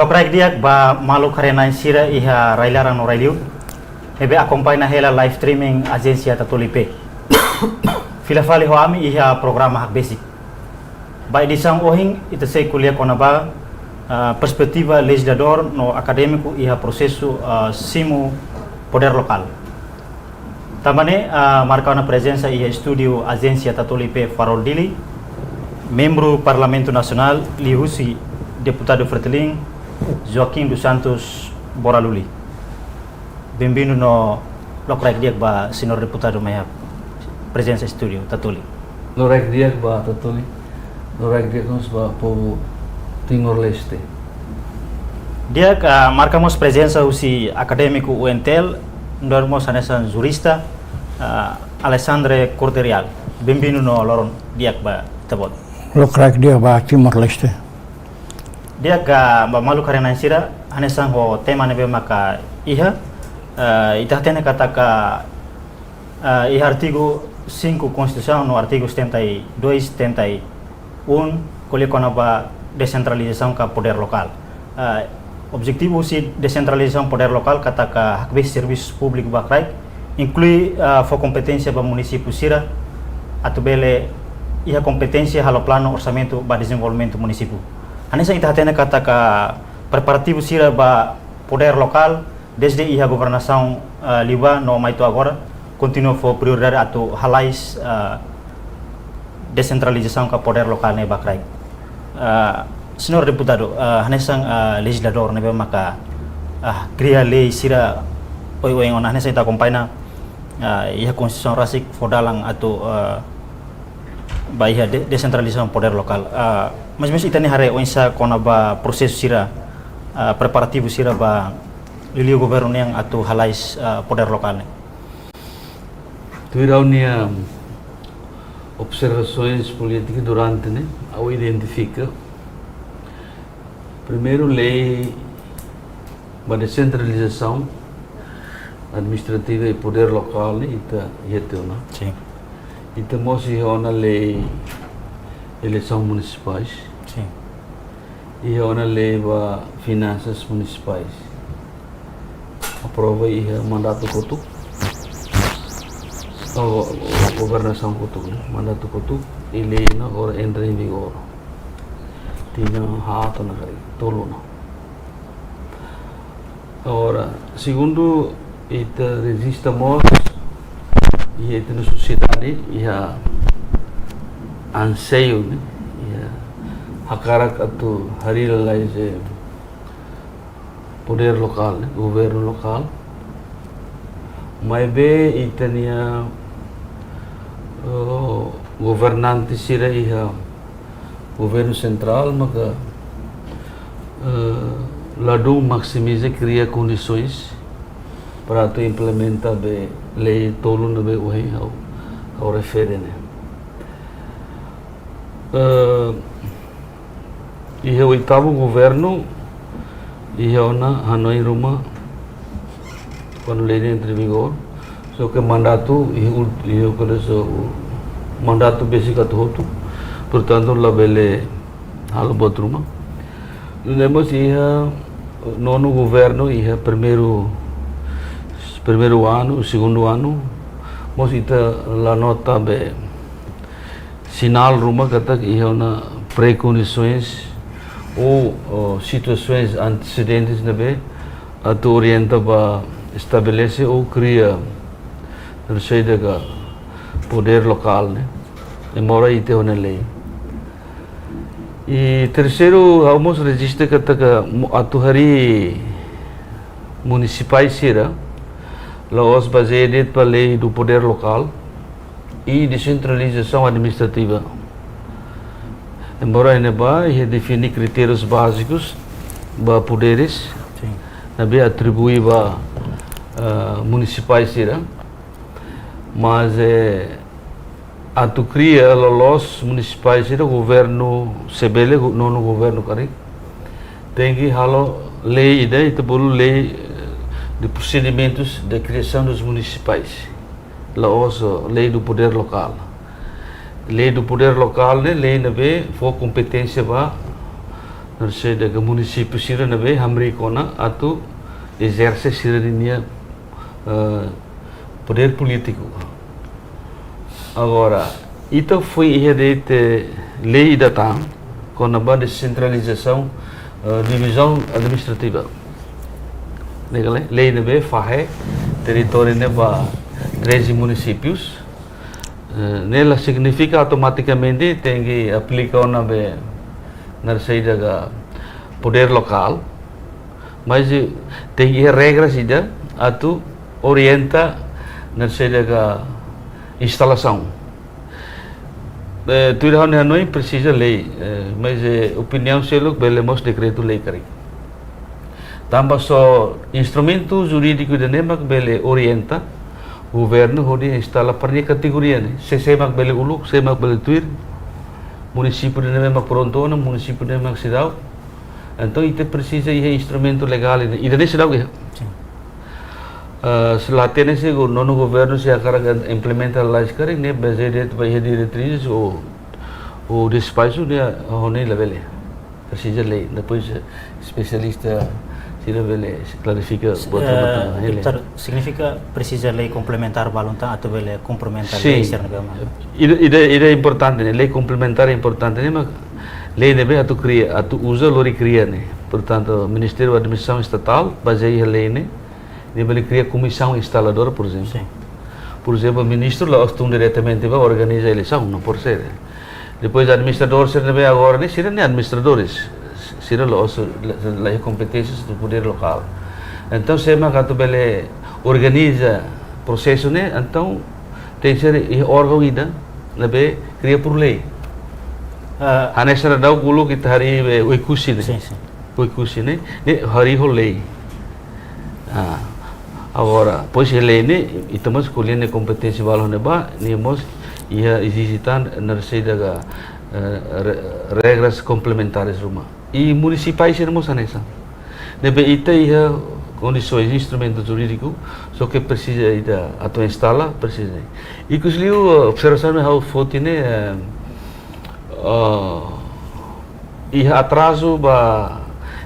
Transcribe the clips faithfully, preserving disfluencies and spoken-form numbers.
Lokraik di'ak ba maluk haree-na'in sira iha rai-laran no rai-liur ne'ebé akompaña hela live streaming Ajénsia Tatoli pé. Fila fali ho ami iha programa hakbesik. Ba edisaun ohin, ita sei ko'alia kona-ba, ah, perspetiva lejizladór no akadémiku iha prosesu, ah, simu podér lokál. Tanba ne'e, ah, marka ona prezensa iha estúdiu Ajénsia Tatoli pé Farol Dili, membru Parlamentu Nasionál, liuhusi deputadu Fretilin, Joaquim dos Santos Boraluli. Benvindu no lokraik di'ak ba señór deputadu mai iha prezensa estúdiu Tatoli. Lokraik di'ak ba Tatoli. Lokraik di'ak mós ba povu Timor-Leste. Di'ak, ah, marka mós prezensa husi akadémiku U N T L, nu'udar mós hanesan jurista, ah, Alexandre Corte-Real. Benvindu no loron di'ak ba ita-boot. Lokraik di'ak ba Timor-Leste. Di'ak, ah, ba maluk haree-na'in sira, hanesan ho tema ne'ebé maka iha, ah, ita hatene katak, ah, iha artigu cinco Konstituisaun no artigu setenta e dois, setenta e um, ko'alia kona-ba desentralizasaun ka podér lokál. Ah, objetivu husi desentralizasaun podér lokál katak hakbesik servisu públiku ba kraik, inklui, ah, fó kompeténsia ba munisípiu sira atu bele iha kompeténsia halo planu orsamentu ba dezenvolvimentu munisípiu. Hanesan ita hatene katak preparativu sira ba podér lokál, dezde iha governasaun, ah, liubá no mai to'o agora, kontinua fó prioridade atu halais, ah, desentralizasaun ka podér lokál ne'e ba kraik. Ah, señór deputadu, ah, hanesan, ah, lejizladór ne'ebé maka, ah, kria lei sira oioin ona, hanesan ita akompaña, ah, iha Konstituisaun rasik fó dalan atu, ah, ba iha de-, desentralizasaun podér lokál. Ah, mais ou menus ita-nia haree oinsá kona-ba prosesu sira, ah, preparativu sira ba liuliu governu nian atu halais, ah, podér lokál ne'e. Tuir ha'u-nia observasoens polítika durante ne'e, ha'u identifika primeiru lei ba desentralizasaun administrativa i podér lokál ne'e ita iha tiha ona. Sin. Ita mós iha ona lei eleisaun munisipais. Sin. Iha ona lei ba finansas munisipais. Aprova iha mandatu kotuk. Oh, governasaun kotuk, ne'e. Mandatu kotuk. I lei ne'e agora entra em vigor. Tinan haat ona karik, tolu ona. Agora, segundu, ita rejista mós, iha ita-nia sosiedade, iha anseiu, ne'e, iha hakarak atu harii lalais podér lokál, ne'e, governu lokál. Maibé ita-nia, eh, governante sira iha governu sentrál maka, eh, ladún maksimiza kria kondisoens para atu implementa be lei tolu ne'ebé ohin ha'u, ha'u refere ne'e. Eh, iha oitavu governu, iha ona hanoin ruma, kuandu lei ne'e entra em vigor, só ke mandatu, iha ul-, iha kada so, mandatu besik atu hotu, portantu labele halo buat ruma. Nune'e mós iha nonu governu, iha primeiru, primeiru anu, segundu anu, mós ita la nota be sinál ruma katak iha ona prekondisoens ou, ou situasoens antesedentes ne'ebé atu orienta ba estabelese ou kria, terseira ka podér lokál ne'e. Embora ita iha ona lei. I terseiru, ha'u mós rejista katak mo-, atu harii munisipais sira, la'ós bazeia de'it ba lei do poder local i desentralizasaun administrativa. Embora iha ne'ebá, iha define kritérius bázikus ba poderes, sin, ne'ebé atribui ba, ah, munisipais sira, mas, eh, atu kria loloos munisipais sira, governu, se bele go-, nonu governu karik, tenke halo lei ida, ita bolu lei, eh, de procedimentos de criação dos municipais. La'ós, eh, lei do poder local. Lei do poder local ne'e lei ne'ebé fó kompeténsia ba, Naran saida ka munisípiu sira ne'ebé hamriik ona atu ezerse sira-nia, eh, podér polítiku. Agora, ita foin iha de'it lei ida tan kona-ba desentralizasaun, eh, divizaun administrativa. Ne'e ka lae, lei ne'ebé fahe territóriu ne'e ba treze munisípius. Eh, ne'e la signifika automatikamente tenke aplika ona be naran saida ka podér lokál, mas, eh, tenke iha regras ida atu orienta naran saida ka instalasaun. Eh, tuir ha'u-nia hanoin presiza lei, eh, mas, eh, opiniaun seluk bele mós dekretu-lei karik. Tanba só instrumentu jurídiku ida-ne'e mak bele orienta governu hodi instala para nia kategoria ne'e. Sé, sé mak bele uluk, sé mak bele tuir, munisípiu ida-ne'e mak prontu ona, munisípiu ida-ne'e mak seidauk. Entaun, ita presiza iha instrumentu legál ida, ida-ne'e seidauk iha. Sin. Ah, se la hatene se go-, nonu governu sei hakarak implementa lalais karik, ne'e bazeia de'it ba iha diretrizes ou, ou despaxu ne'e, ho ne'e labele. Presiza lei. Depois, eh, espesialista sira bele klarifika. S-, buat eh, ruma, eh, lei. Deputadu, signifika presiza lei komplementár balun tan atu bele komplementa lei, sin, sira ne'ebé mak. Ida, ida, ida importante ne'e, lei komplementár importante ne'e, mas lei ne'ebé atu kria, atu uza lori kria ne'e. Portantu, Ministériu Administrasaun Estatál, bazeia iha lei ne'e, nia bele kria komisaun instaladora, por ezemplu. Sin. Por ezemplu, ministru la'ós tun diretamente ba organiza eleisaun, não pode ser. Depois, administradór sira ne'ebé agora ne'e, sira ne'e administradores. Sira la'ós, la, la iha kompeténsias do poder local. Entaun, sé mak atu bele organiza prosesu ne'e, entaun tenke ser iha órgaun ida ne'ebé kria por lei. Ah. Hanesan daudaun uluk ita harii be Oekusi ne'e. Sin, sin. Oekusi ne'e, ne'e harii ho lei. Ah, agora, depois lei ne'e, ita mós ko'alia nia kompeténsia balun ne'ebá, nia mós iha ezije tan naran saida ka, eh, re-, regras komplementares ruma. I munisipais sira mós hanesan. Ne'ebé ita iha kondisoens, instrumentu jurídiku, só ke presiza ita atu instala, presiza. Ikusliu, eh, observasaun ne'ebé ha'u foti ne'e, eh, ah, iha atrazu ba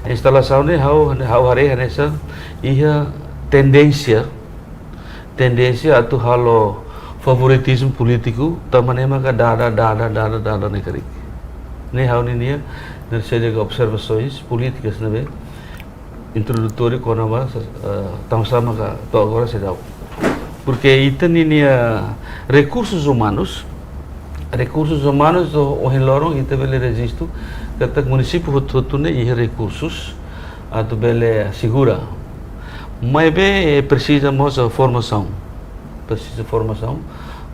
instalasaun ne'e ha'u, ha'u haree hanesan iha tendénsia, tendénsia atu halo favoritizmu polítiku, tanba ne'e maka dada, dada, dada, dada ne'e karik. Ne'e ha'u-nia, naran saida ka observasoens polítikas ne'ebé introdutóriu kona-ba, eh, tansá maka to'o agora seidauk. Porke ita-nia, eh, rekursus umanus, rekursus umanus, o, ohin loron ita bele rejistu katak munisípiu hotu-hotu ne'e iha rekursus atu bele asegura. Maibé, eh, presiza mós, eh, formasaun. Presiza formasaun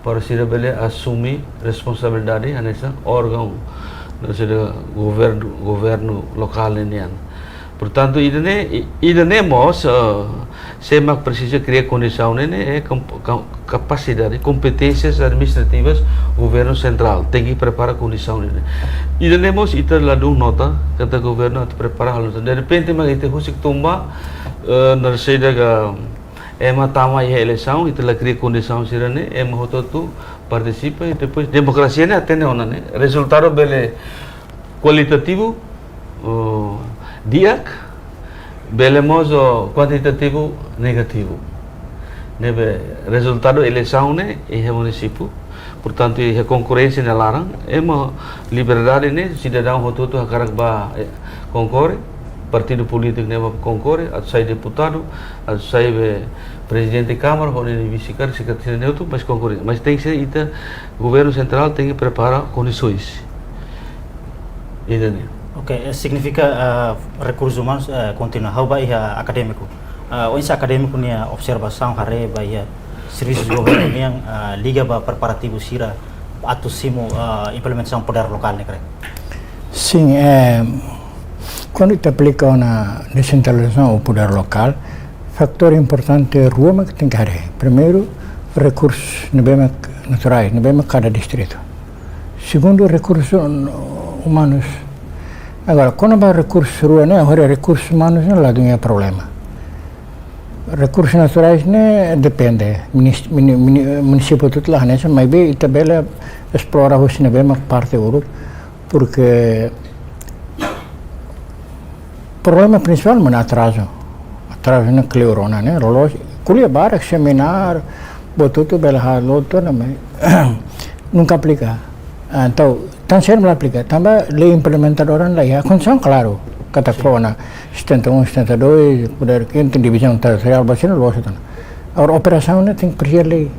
para sira bele asume responsabilidade hanesan órgaun, naran saida, governu, governu lokál nian. Portantu, ida-ne'e, i-, ida-ne'e mós, eh, sé mak presiza kria kondisaun ne'e, ne'e, eh, kom-, ka-, kapasidade, kompeténsias administrativas governu sentrál tenke prepara kondisaun ne'e. Ida-ne'e mós ita ladún nota katak governu atu prepara halo. De repente mak ita husik tun ba, eh, naran saida ka ema tama iha eleisaun, ita la kria kondisaun sira-ne'e, ema hotu-hotu partisipa, i depois demokrasia ne'e hatene ona ne'e. Rezultadu bele kualitativu, oh, di'ak, bele mós, oh, kuantitativu negativu. Ne'ebé rezultadu eleisaun ne'e iha munisípiu, portantu, iha konkorrénsia nia laran, ema liberdade ne'e, sidadaun hotu-hotu hakarak ba, eh, konkorre, partidu polítiku ne'ebé konkorre, atu sai deputadu, atu sai be prezidente Kámara, ho nia vise karik, sekretáriu ne'e hotu, mas konkorre. Mas tenke ser ita, governu sentrál tenke prepara kondisoens. Ida-ne'e. Oke, eh, signifika, eh, rekursus umanus, eh, kontinua. Ha'u ba iha akadémiku. Eh, oinsá akadémiku nia observasaun haree ba iha servisu governu nian, eh, liga ba preparativu sira atu simu, eh, implementasaun podér lokál ne'e karik? Sin, eh, kuandu ita aplika ona desentralizasaun ou podér lokál, fatór importante rua mak tenke haree. Primeiru, rekursus ne'ebé mak naturais, ne'ebé mak kada distritu. Segundu, rekursus umanus. Agora, kona-ba rekursus rua ne'e, agora rekursus umanus ne'e ladún iha problema. Rekursus naturais ne'e depende. Minis-, mini-, mini-, munisípiu hotu-hotu la hanesan, maibé ita bele esplora husi ne'ebé mak parte uluk, porke Problema prinsipál mak atrazu. Atrazu ne'e kleur ona ne'e, loloos, ko'alia barak, semináriu, buat hotu bele halo hotu ona, mas nunka aplika. Entaun, tan sira la aplika, tanba lei implementadora la iha, konstituisaun klaru, katak fó ona setenta e um, setenta e dois, podér kintu, divizaun territoriál, ba sira loloos ona. Agora, operasaun ne'e tenke presiza lei.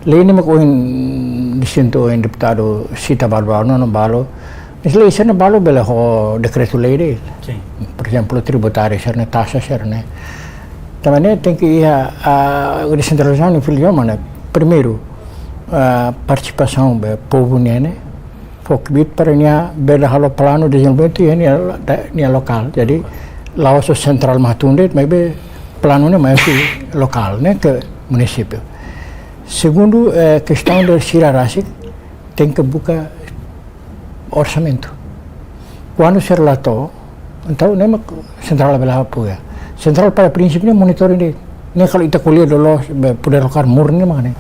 Lei ne'e mak ohin distintu ohin deputadu sita balu, balu, no, no, balu. Mas lei sira-ne'e balu bele ho dekretu-lei de'it. Sin. Por ezemplu, tributáriu sira-ne'e, taxa sira-ne'e. Tanba ne'e tenke iha, ah, desentralizasaun ne'e fila iha mana? Primeiru, ah, partisipasaun ba povu nian ne'e fó kbiit para nia bele halo planu dezenvolvimentu iha nia lo-, da-, nia lokál. Jadi, la'ós sentrál mak tun de'it, maibé planu ne'e mai husi lokál ne'e ke munisípiu. Segundu, eh, kestaun de sira rasik tenke buka orsamentu. Kuandu sira la to'o, entaun ne'e mak sentrál la bele apoia. Sentrál pada prinsípiu ne'e monitoring de'it. Ne'e kalau ita ko'alia loloos, be, podér lokál murni mak ne'e.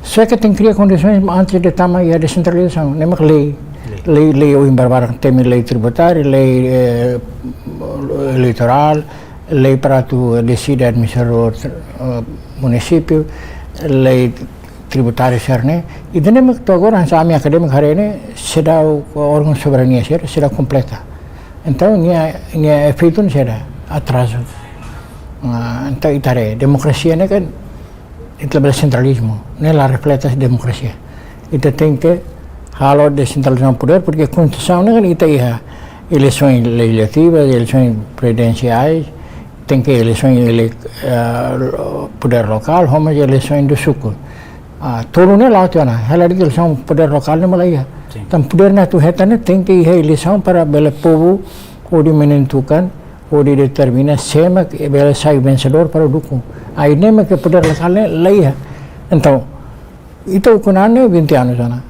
Só ke tenke kria kondisaun antes de tama iha desentralizasaun. Ne'e mak lei, lei, lei ohin barak-barak temi lei tributáriu, lei, eh, eleitorál, lei para atu deside administradór, eh, munisípiu, lei tributáriu sira-ne'e. Ida-ne'e mak to'o agora, hanesan ami akadémiku haree ne'e, seidauk órgaun soberania sira, seidauk kompleta. Entaun, nia, nia efeitu ne'e seidauk, atrazu. Ah, entaun, ita haree, demokrasia ne'e kan, ita labele sentralizmu, ne'e la reflete demokrasia. Ita tenke halo desentralizasaun podér, porque konstituisaun ne'e kan ita iha eleisaun lejizlativa, eleisaun prezidensiais, tenke eleisaun ele-, eh, podér lokál, ho mós eleisaun do suku. Ah, tolu ne'e la'o tiha ona, hela de'it eleisaun podér lokál ne'e mak la iha. Sin. Entaun podér ne'e atu hetan ne'e tenke iha eleisaun para bele povu hodi menentukan, hodi determina sé mak bele sai vensedór para dukun. Ai ne'e mak podér lokál ne'e la iha. Entaun, ita ukun an ne'e vinte anos ona.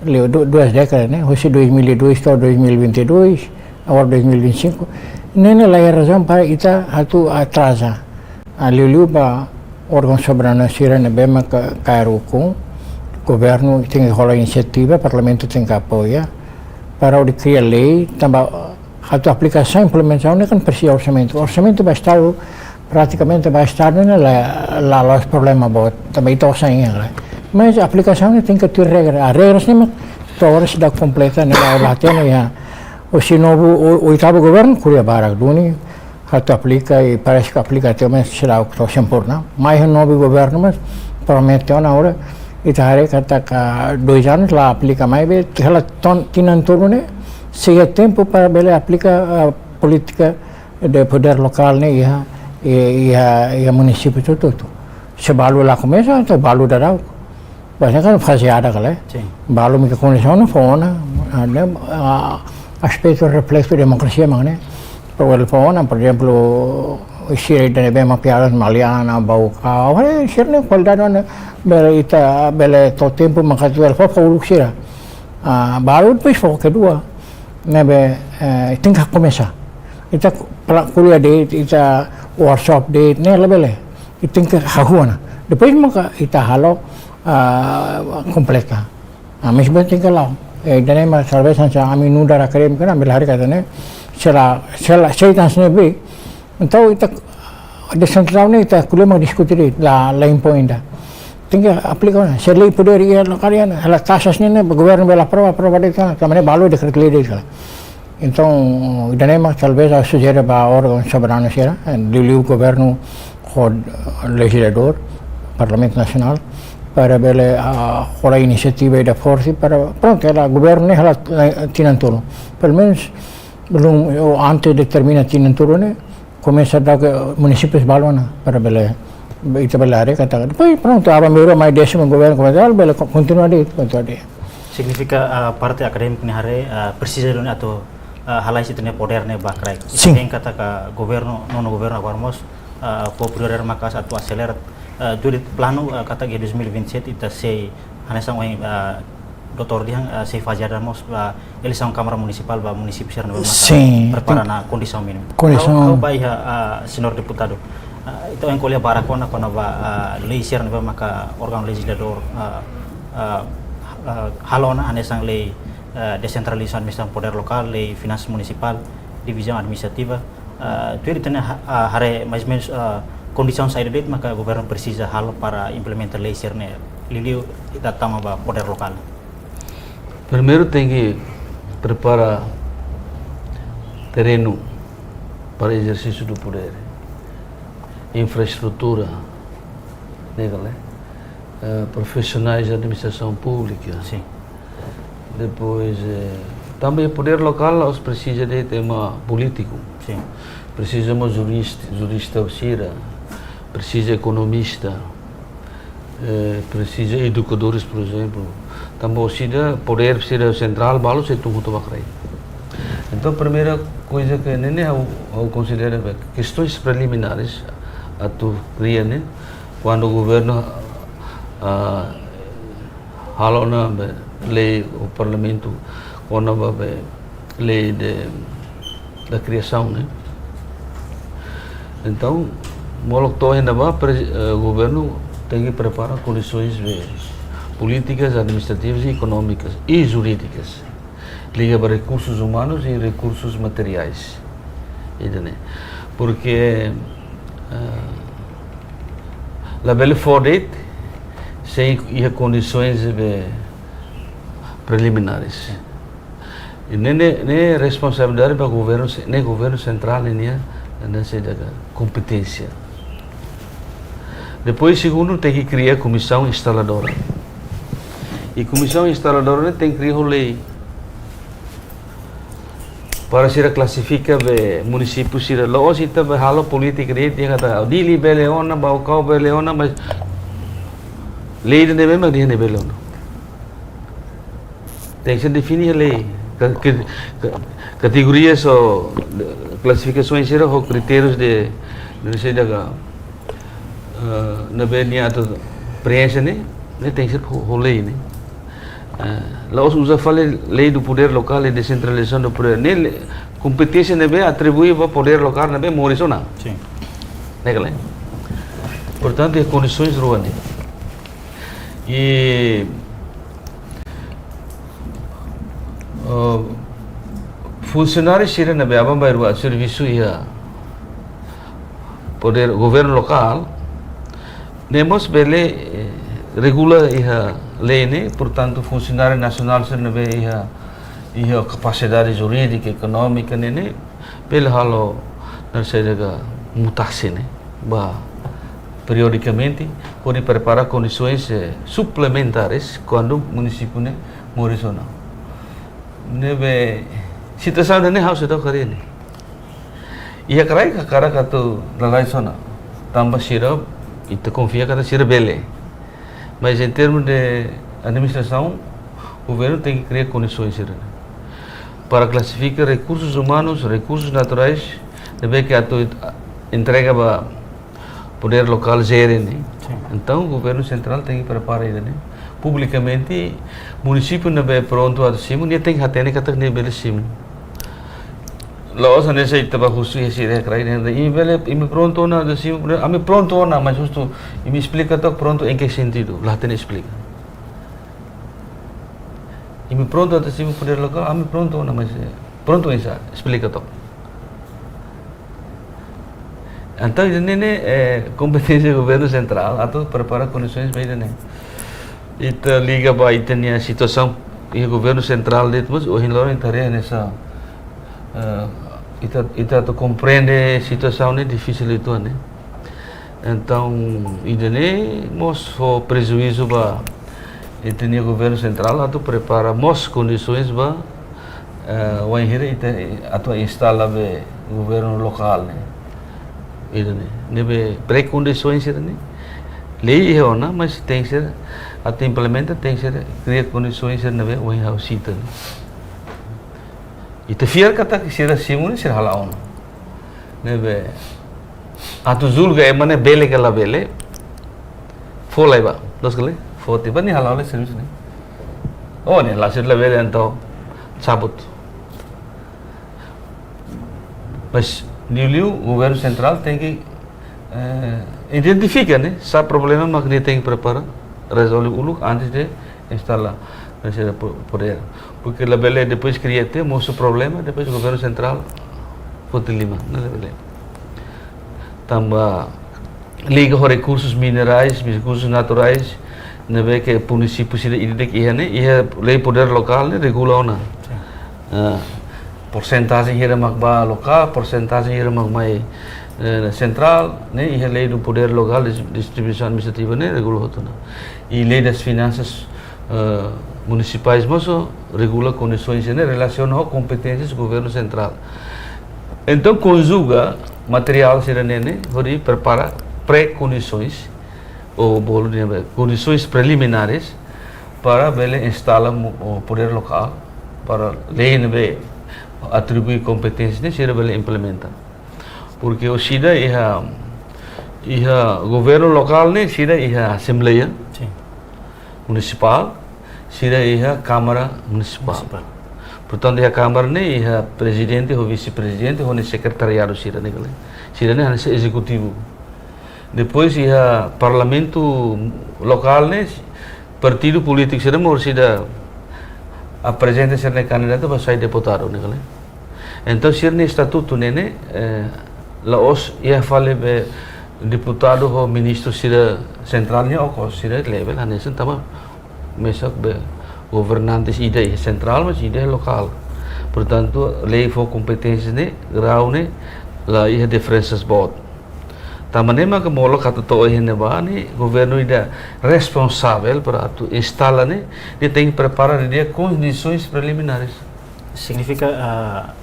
Liu du-, duas dékadas, ne'e? Husi dois mil e dois to'o dois mil e vinte e dois, agora dois mil e vinte e cinco. Ne'e ne'e la iha razaun para ita atu atraza. Ah, liuliu ba órgaun soberanu sira ne'ebé mak ka-, kaer ukun, governu tenke hola inisiativa, parlamentu tenke apoia, para hodi kria lei, tanba atu aplikasaun, implementasaun ne'e kan presiza orsamentu. Orsamentu ba Estadu, pratikamente ba Estadu ne'e la, la la'ós problema boot, tanba ita osan iha, ne'e? Mas aplikasaun ne'e tenke tuir regra. Ah, regras ne'e mak to'o agora seidauk kompleta, ne'e la, la hatene iha. Husi novu, o-, oitavu governu ko'alia barak duni, atu aplika i parese ke aplika tiha, mas seidauk to'o sempurna. Mai iha novu governu, mas promete ona agora, ita haree katak dois anos la aplika mai, be, hela to'o tinan tolu ne'e, sei iha tempu para bele aplika, ah, polítika de podér lokál ne'e iha, i-, iha, iha munisípiu hotu-hotu. Se balu la komesa, entaun balu daudaun. Maibé kan faze aat ka lae. Sin. Balu mak kondisaun ne'e fó ona, ah, ne'e, ah, aspetu refleksu demokrasia mak ne'e. Para bele fó ona, por ezemplu, sira ida ne'ebé mak piadas Maliana, Baucau, eh, sira-ne'e kualidade ona, bele ita, bele to'o tempu mak atu bele fó, fó uluk sira. Ah, balu depois fó kedua. Ne'ebé, eh, tenke komesa. Ita pla-, ko'alia de'it, ita workshop de'it, ne'e labele. Ita tenke hahú ona. Depois maka ita halo, ah, kompleta. Ah, mas bem tenke la'o. Eh, ida-ne'e mak talvés hanesan ami nu'udar akadémiku ne'e, ami la haree katak ne'e, se la, se la, se ita hanesan ne'e be. Entaun ita desentralizasaun ne'e ita ko'alia mak diskute de'it, la, la impoin ida. Tenke aplika ona. Se lei podér iha lokál iha ona, hela taxas ne'e, ne'e governu bele aprova, aprova de'it ona. Tanba ne'e balu dekretu-lei de'it ona. Entaun, ida-ne'e mak talvés ha'u sujere ba órgaun soberanu sira, eh, liuliu governu ho lejizladór, Parlamentu Nasionál, para bele, ah, hola inisiativa ida forte para, prontu, hela governu ne'e hela, eh, tinan tolu. Pelumenus, belum, ou antes de termina tinan tolu ne'e, komesa daudaun munisípiu balu ona para bele, ita bele haree katak. Depois, prontu, aban-bainrua mai désimu governu komesa, bele ko-, kontinua de'it, kontinua de'it. Signifika, ah, parte akadémiku ne'e haree, ah, presiza duni atu, ah, halai ita-nia podér ne'e ba kraik. Sin. Ita hein katak governu, nonu governu agora mós, ah, fó prioridade maka'as atu aselera, ah, tuir planu, ah, katak iha dois mil e vinte e sete ita sei hanesan ohin, ah, doutór dehan, ah, sei faze aat mós ba eleisaun Kámara Munisipál ba munisípiu sira ne'ebé maka, sin, prepara, ten-, ona kondisaun mínimu. Kondisaun. Ha'u, ha'u ba iha, ah, señór deputadu. Ah, ita ohin ko'alia barak ona kona-ba, ah, lei sira ne'ebé maka órgaun lejizladór, ah, ah, ah, halo ona hanesan lei, ah, desentralizasaun administrasaun podér lokál, lei finansas munisipál, divizaun administrativa, Ah, tuir ita-nia ha-, ah, haree mais ou menus, ah, kondisaun saida de'it maka governu presiza halo para implementa lei sira-ne'e, liuliu ita tama ba podér lokál. Primeiru tenke prepara terrenu para ezersísiu do podér, infraestrutura, ne'e ka lae? Eh, profisionais de administrasaun públika. Sin. Depois, eh, tanba podér lokál la'ós presiza de'it ema polítiku. Sin. Presiza mós jurista, jurista sira, presiza ekonomista, eh, presiza edukadores, por ezemplu. Tanba sira podér sira sentrál balu sei tun hotu ba kraik. Entaun, primeira koiza ke ne'e, ne'e ha'u, ha'u konsidera be kestaun preliminár atu kria ne'e, kuandu governu, ah, halo ona be lei ou parlamentu kona-ba be lei de, da kriasaun, ne'e. Entaun, molok to'o iha ne'ebá, pre-, eh, governu tenke prepara kondisoens be polítikas, administrativas, ekonómikas i jurídikas liga ba rekursus umanus i rekursus materiais. Ida-ne'e. Porke, eh, labele fó de'it sein iha kondisoens be preliminares. I ne'e, ne'e, ne'e responsabilidade ba governu se-, ne'e governu sentrál ninia, ne'e sei dehan kompeténsia. Depois, segundu, tenke kria komisaun instaladora. I komisaun instaladora ne'e tenke kria ho lei. Para sira klasifika be munisípiu sira, la'ós ita be halo polítika de'it, dehan katak Dili bele ona, Baucau bele ona, mas lei ida-ne'e memang dehan ne'e bele ona. Tenke ser define iha lei. Ka-, ke-, ka-, kategorias ou klasifikasoens sira ho kritérius de, de sei dehan, eh, ne'ebé nia atu preenxe ne'e, ne'e tenke ser ho, ho lei ne'e. Eh, la'ós uza fali lei do poder local e descentralização do poder. Ne'e lei, kompeténsia ne'ebé atribui ba podér lokál ne'ebé moris ona. Sin. Ne'e ka lae? Portantu, iha kondisoens rua ne'e. I, eh, funsionáriu sira ne'ebé aban-bainrua servisu iha podér governu lokál, ne'e mós bele, eh, regula iha lei ne'e, portantu, funsionáriu nasionál sira ne'ebé iha, iha kapasidade jurídika, ekonómika ne'e, ne'e bele halo, ne'e sei dehan mutasaun ne'e, ba periodikamente, hodi prepara kondisoens, eh, suplementares kuandu munisípiu ne'e moris ona. Ne'ebé situasaun ne'e ha'u sei to'o karik ne'e. Iha kraik hakarak atu lalais ona. Tanba sira, ita konfia katak sira bele. Mas em termos de administrasaun, governu tenke kria kondisoens sira-ne'e. Para klasifika rekursus umanus, rekursus naturais, ne'ebé ke atu entrega ba podér lokál jere ne'e. Sin. Entaun, governu sentrál tenke prepara ida-ne'e. Publikamente, munisípiu ne'ebé prontu atu simu, nia tenke hatene katak nia bele simu. La'ós hanesan ita bá husu iha sira kraik ne'e, imi bele, imi prontu ona atu simu, ami prontu ona, mas justu, imi esplika took prontu em que sentido, la hatene esplika. Imi prontu atu simu podér lokál, ami prontu ona, mas, eh, prontu oinsá, esplika took. Entaun, ida-ne'e ne'e, eh, kompeténsia governu sentrál atu prepara kondisoens ba ida-ne'e. Ita liga ba ita-nia situasaun iha governu sentrál de'it mós, ohin loron ita haree hanesan, eh, ita, ita atu komprende situasaun ne'e difisil uitoan ne'e. Entaun, ida-ne'e mós fó prejuízu ba ita-nia governu sentrál atu prepara mós kondisoens ba, eh, wainhira ita atu instala be governu lokál ne'e. Ida-ne'e, ne'ebé pré-kondisoens ida-ne'e. Lei iha ona, mas tenke ser, atu implementa tenke ser kria kondisoens ida-ne'ebé ohin ha'u sita ne'e. Ita fiar katak sira simu ne'e sira hala'o ona. Ne'ebé atu julga ema ne'e bele ka labele, fó lai ba, loos ka lae? Fó tiha ba nia hala'o lai servisu ne'e. Oh, nia la sira labele entaun cabut. Mas liuliu governu sentrál tenke, eh, identifika ne'e sá problema mak nia tenke prepara, rezolve uluk antes de instala, ne'e sei dehan po-, podér. Porke labele depois kria tiha, mosu problema, depois governu sentrál Foti lima, ne'e labele. Tanba liga ho rekursus minerais, rekursus naturais, ne'ebé ke munisípiu sira ida-idak iha ne'e, iha lei podér lokál ne'e regula ona. Sin. Ah, porsentajen hira mak ba lokál, porsentajen hira mak mai, eh, sentrál, ne'e iha lei do podér lokál, dis-, distribuisaun administrativa ne'e regula hotu ona. I lei das finansas, eh, munisipais mós regula kondisoens ne'e relasiona ho kompeténsias governu sentrál. Entaun, konjuga materiál sira-ne'e ne'e hodi prepara pré-kondisoens, ou bolu dehan kondisoens preliminares para bele instala mu-, o podér lokál, para lei ne'ebé atribui kompeténsia ne'e sira bele implementa. Porque orsida iha, iha governu lokál ne'e, sira iha asembleia, sin, munisipál, sira iha Kámara Munisipál. Munisipál. Portantu, iha Kámara ne'e iha prezidente ho vise-prezidente ho nia sekretariadu sira ne'e kala. Sira-ne'e hanesan ezekutivu. Depois iha Parlamentu lokál ne'e, partidu polítiku sira mós orsida aprezenta sira-nia kandidatu ba sai deputadu ne'e kala. Entaun, sira-nia estatutu ne'e ne'e, eh, la'ós iha fali be deputadu ho ministru sira sentrál nian, okos, sira level hanesan tanba mesak be governante ida iha sentrál, mas ida iha lokál. Portantu, lei fó kompeténsia ne'e, grau ne'e, la iha diferensas boot. Tanba ne'e maka molok atu to'o iha ne'ebá ne'e, governu ida responsavel para atu instala ne'e, nia tenke prepara didi'ak kondisoens preliminares. Signifika, ah,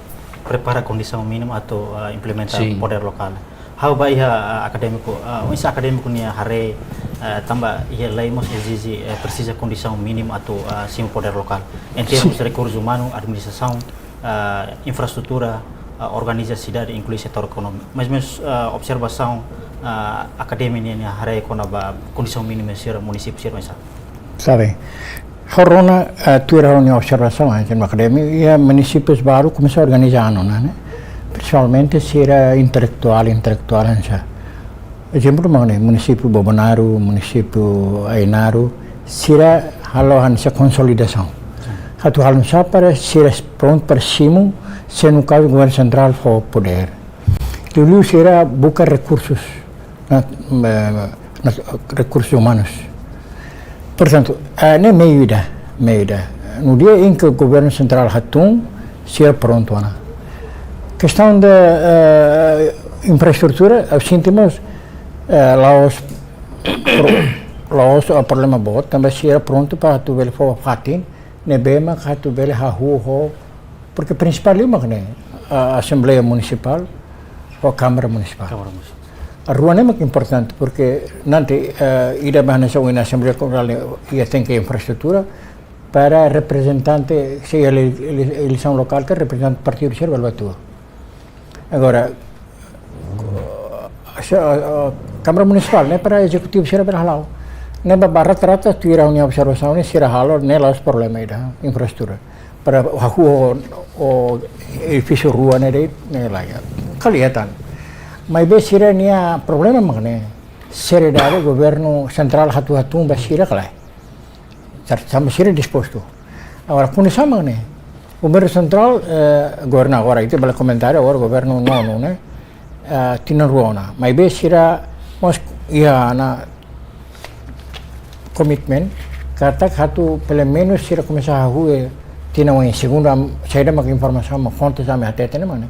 prepara kondisaun mínima atu, ah, implementa, sin, podér lokál. Ha'u ba iha, ah, akadémiku, ah, oinsá akadémiku nia haree, ah, tanba iha lei mós ezije, eh, presiza kondisaun mínima atu, ah, simu podér lokál. Em termos, sin, de rekursu umanu, administrasaun, ah, infraestrutura, ah, organiza sidade, inklui setór ekonomia. Mais ou menus, ah, observasaun, ah, akadémiku nia, nia haree kona-ba kondisaun mínima sira munisípiu sira oinsá? Sabe, ha'u rona, ah, tuir ha'u-nia observasaun, ah, iha akadémia, iha munisípius baru komesa organiza ona, ne'e? Prinsipalmente sira intelektuál, intelektuál hanesan. Ezemplu, mak ne'e, munisípiu Bobonaro, munisípiu Ainaro, sira halo hanesan konsolidasaun. Atu halo nu'usá para sira prontu para simu, se no kazu governu sentrál fó podér. Liuliu sira buka rekursus, na, eh, na, rekursus umanus. Portantu, eh, ne'e meiu ida, meiu ida. No dia em que governu sentrál hatún, sira prontu ona. Kestaun de, eh, infraestrutura, ha'u sente mós, eh, la'ós pro-, la'ós, eh, problema boot, tanba sira prontu para atu bele fó fatin ne'ebé mak atu bele hahú ho, porque prinsipál liu mak ne'e, ah, Asembleia Munisipál ho Kámara Munisipál. Kámara Munisipál. Rua ne'e mak importante, porque nanti, eh, ida ba hanesan ohin Asembleia Komunál ne'e, nia tenke infraestrutura para reprezentante, se ele-, ele-, eleisaun lokál, ke reprezentante partidu sira bele bá atu. Agora, se, ah, ah, Kámara Munisipál, ne'e para ezekutivu sira bele hala'o. Ne'e ba, ba rata-rata tuir ha'u-nia observasaun ne'e sira halo, ne'e la'ós problema ida, infraestrutura. Para hahú o, o edifísiu rua ne'e de'it, ne'e la iha. Kala iha tan. Maibé sira-nia problema mak ne'e, seriedade governu sentrál hatu-hatun ba sira ka lae. Tar-, tanba sira dispostu. Agora, kondisaun mak ne'e, governu sentrál, eh, governu agora, ita bele komentáriu agora, governu nonu ne'e, eh, tinan rua ona. Maibé sira mós iha ona komitmen, katak atu pelumenus sira komesa hahú iha tinan oin, segundu ami, saida mak informasaun, mak fontes ami hatete ne'e mak ne'e.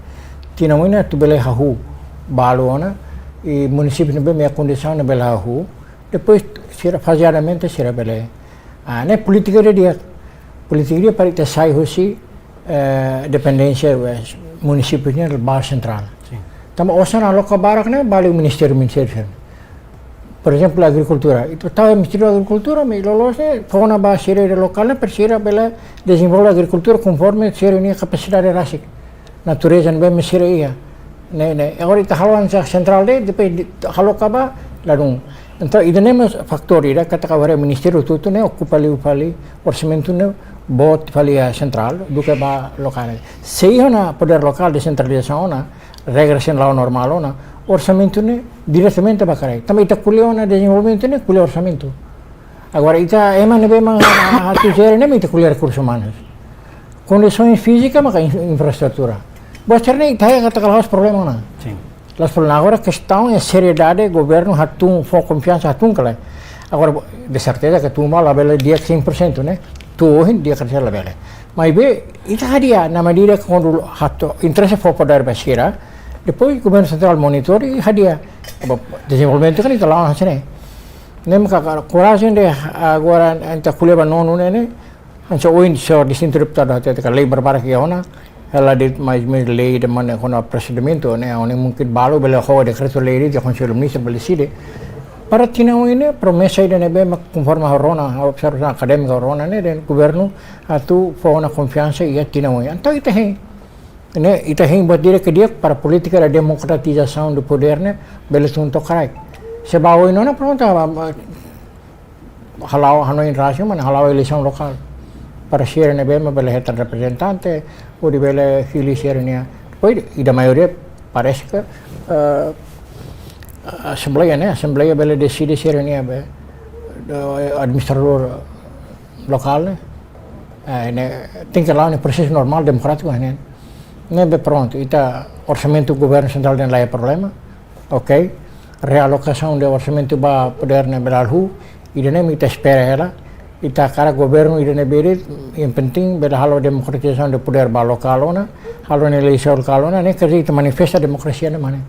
Tinan oin atu bele hahú balu ona, i munisípiu ne'ebé mak iha kondisaun ne'e bele hahú, depois sira fazeadamente sira bele. Ah, ne'e polítika ida di'ak. Polítika ida para ita sai husi, eh, dependénsia, eh, munisípiu nian ba sentrál. Sin. Tanba osan aloka barak ne'e ba liu ministériu, ministériu sira. Por ezemplu, agrikultura. Ita tau Ministériu Agrikultura, maibé loloos ne'e fó ona ba sira ida lokál ne'e, para sira bele dezenvolve agrikultura konforme sira-nia kapasidade rasik. Natureza ne'ebé mak sira iha. Ne'e, ne'e. Agora ita halo hanesan sentrál de'it, depois di-, halo kaba, ladún. Entaun, ida-ne'e mós fatór ida, katak agora ministériu hotu-hotu ne'e okupa liu fali orsamentu ne'e boot fali iha sentrál, duké ba lokál. Se iha ona podér lokál, desentralizasaun ona, regra sira la'o normál ona, orsamentu ne'e diretamente ba kraik. Tanba ita ko'alia ona dezenvolvimentu ne'e ko'alia orsamentu. Agora, ita ema ne'ebé mak atu jere ne'e mak ita ko'alia rekursus umanus. Kondisaun fízika maka in-, infraestrutura. Buat sira-ne'e ita haree katak la'ós problema ona. Sin. La'ós problema. Agora kestaun ne'e seriedade governu hatún, fó konfiansa hatún ka lae. Agora, de serteza ke tun ba labele di'ak cem por cento, ne'e. To'o ohin di'ak ka lae labele. Maibé, ita hadi'a, na medida ke kuandu hato'o interese fó podér ba sira, depois governu sentrál monitor i hadi'a. Ba, dezenvolvimentu kan ita la'o hanesan ne'e. Ne'e maka korajen de'it agora ita ko'alia ba nonu ne'e, ne'e, hanesan ohin señór distintu deputadu hatete katak lei barbarak iha ona, hela de'it mais, mais lei ida mak ne'e kona-ba prosedimentu, ne'e, ne'e mungkin balu bele ho dekretu-lei de'it, Konsellu Ministru bele deside. Para tinan oin ne'e, promesa ida ne'ebé mak konforme ha'u rona, observasaun akadémiku rona ne'e, dehan governu atu fó ona konfiansa iha tinan oin. Entaun ita hein. Ne'e, ita hein buat di'ak ke di'ak para polítika de demokratizasaun do podér ne'e, bele tun to'o kraik. Se ba oin ona, prontu, ah, ah, hala'o, hanoin rasik, mana hala'o eleisaun lokál. Para sira ne'ebé mak bele hetan reprezentante, hodi bele hili sira-nia. Depois, ida maioria, parese ke, eh, asembleia, ne'e, asembleia bele deside sira-nia be, eh, administradór lokál, ne'e. Eh, ne'e, tenke la'o iha prosesu normál, demokrátiku, ne'e. Ne'ebé prontu, ita orsamentu governu sentrál dehan laiha problema. Ok. Realokasaun de orsamentu ba podér ne'e bele halo, ida-ne'e mak ita espera hela. Ita hakarak governu ida ne'ebé de'it, yang penting bele halo demokratizasaun de podér ba lokál ona, halo ne'e eleisaun lokál ona, ne'e kerja ita manifesta demokrasia ne'e mak ne'e.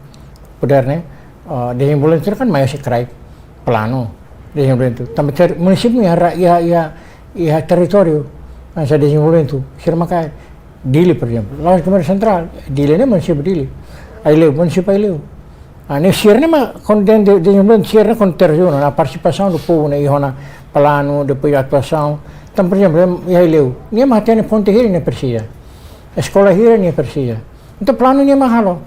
Podér ne'e, ah, dezenvolvimentu kan mai husi kraik planu dezenvolvimentu. Tanba ter-, munisípiu iha ra-, iha, iha, iha territóriu hanesan dezenvolvimentu. Sira mak kaer Dili, por ezemplu. La'ós governu sentrál, Dili ne'e munisípiu Dili. Aileu, munisípiu Aileu. Ah, ne'e sira-ne'e mak kuandu dehan de-, dezenvolvimentu sira-ne'e kuandu terjun ona partisipasaun do povu ne'e iha ona planu, depois atuasaun. Entaun, por ezemplu, iha Aileu. Nia mak hatene ponte hira nia presiza. Eskola hira nia presiza. Entaun planu nia mak halo.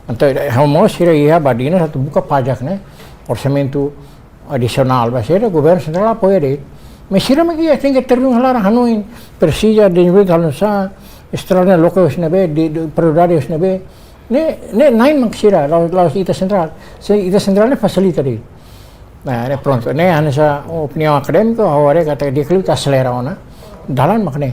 Entaun, eh, ha'u mós sira iha ba dinas atu buka pajak ne'e, orsamentu adisionál, ba sira governu sentrál apoia de'it. Mas sira mak iha tenke terjun hela hanoin, presiza dezenvolvimentu halo nu'usá, estrada ne'e loke husi ne'ebé, de, de, prioridade husi ne'ebé. Ne'e, ne'e na'in mak sira, la'ós, la'ós ita sentrál. Se ita sentrál ne'e fasilita de'it. Nah, ne'e prontu. Ne'e hanesan opiniaun akadémiku, ha'u haree katak di'ak liu ita aselera ona. Dalan mak ne'e.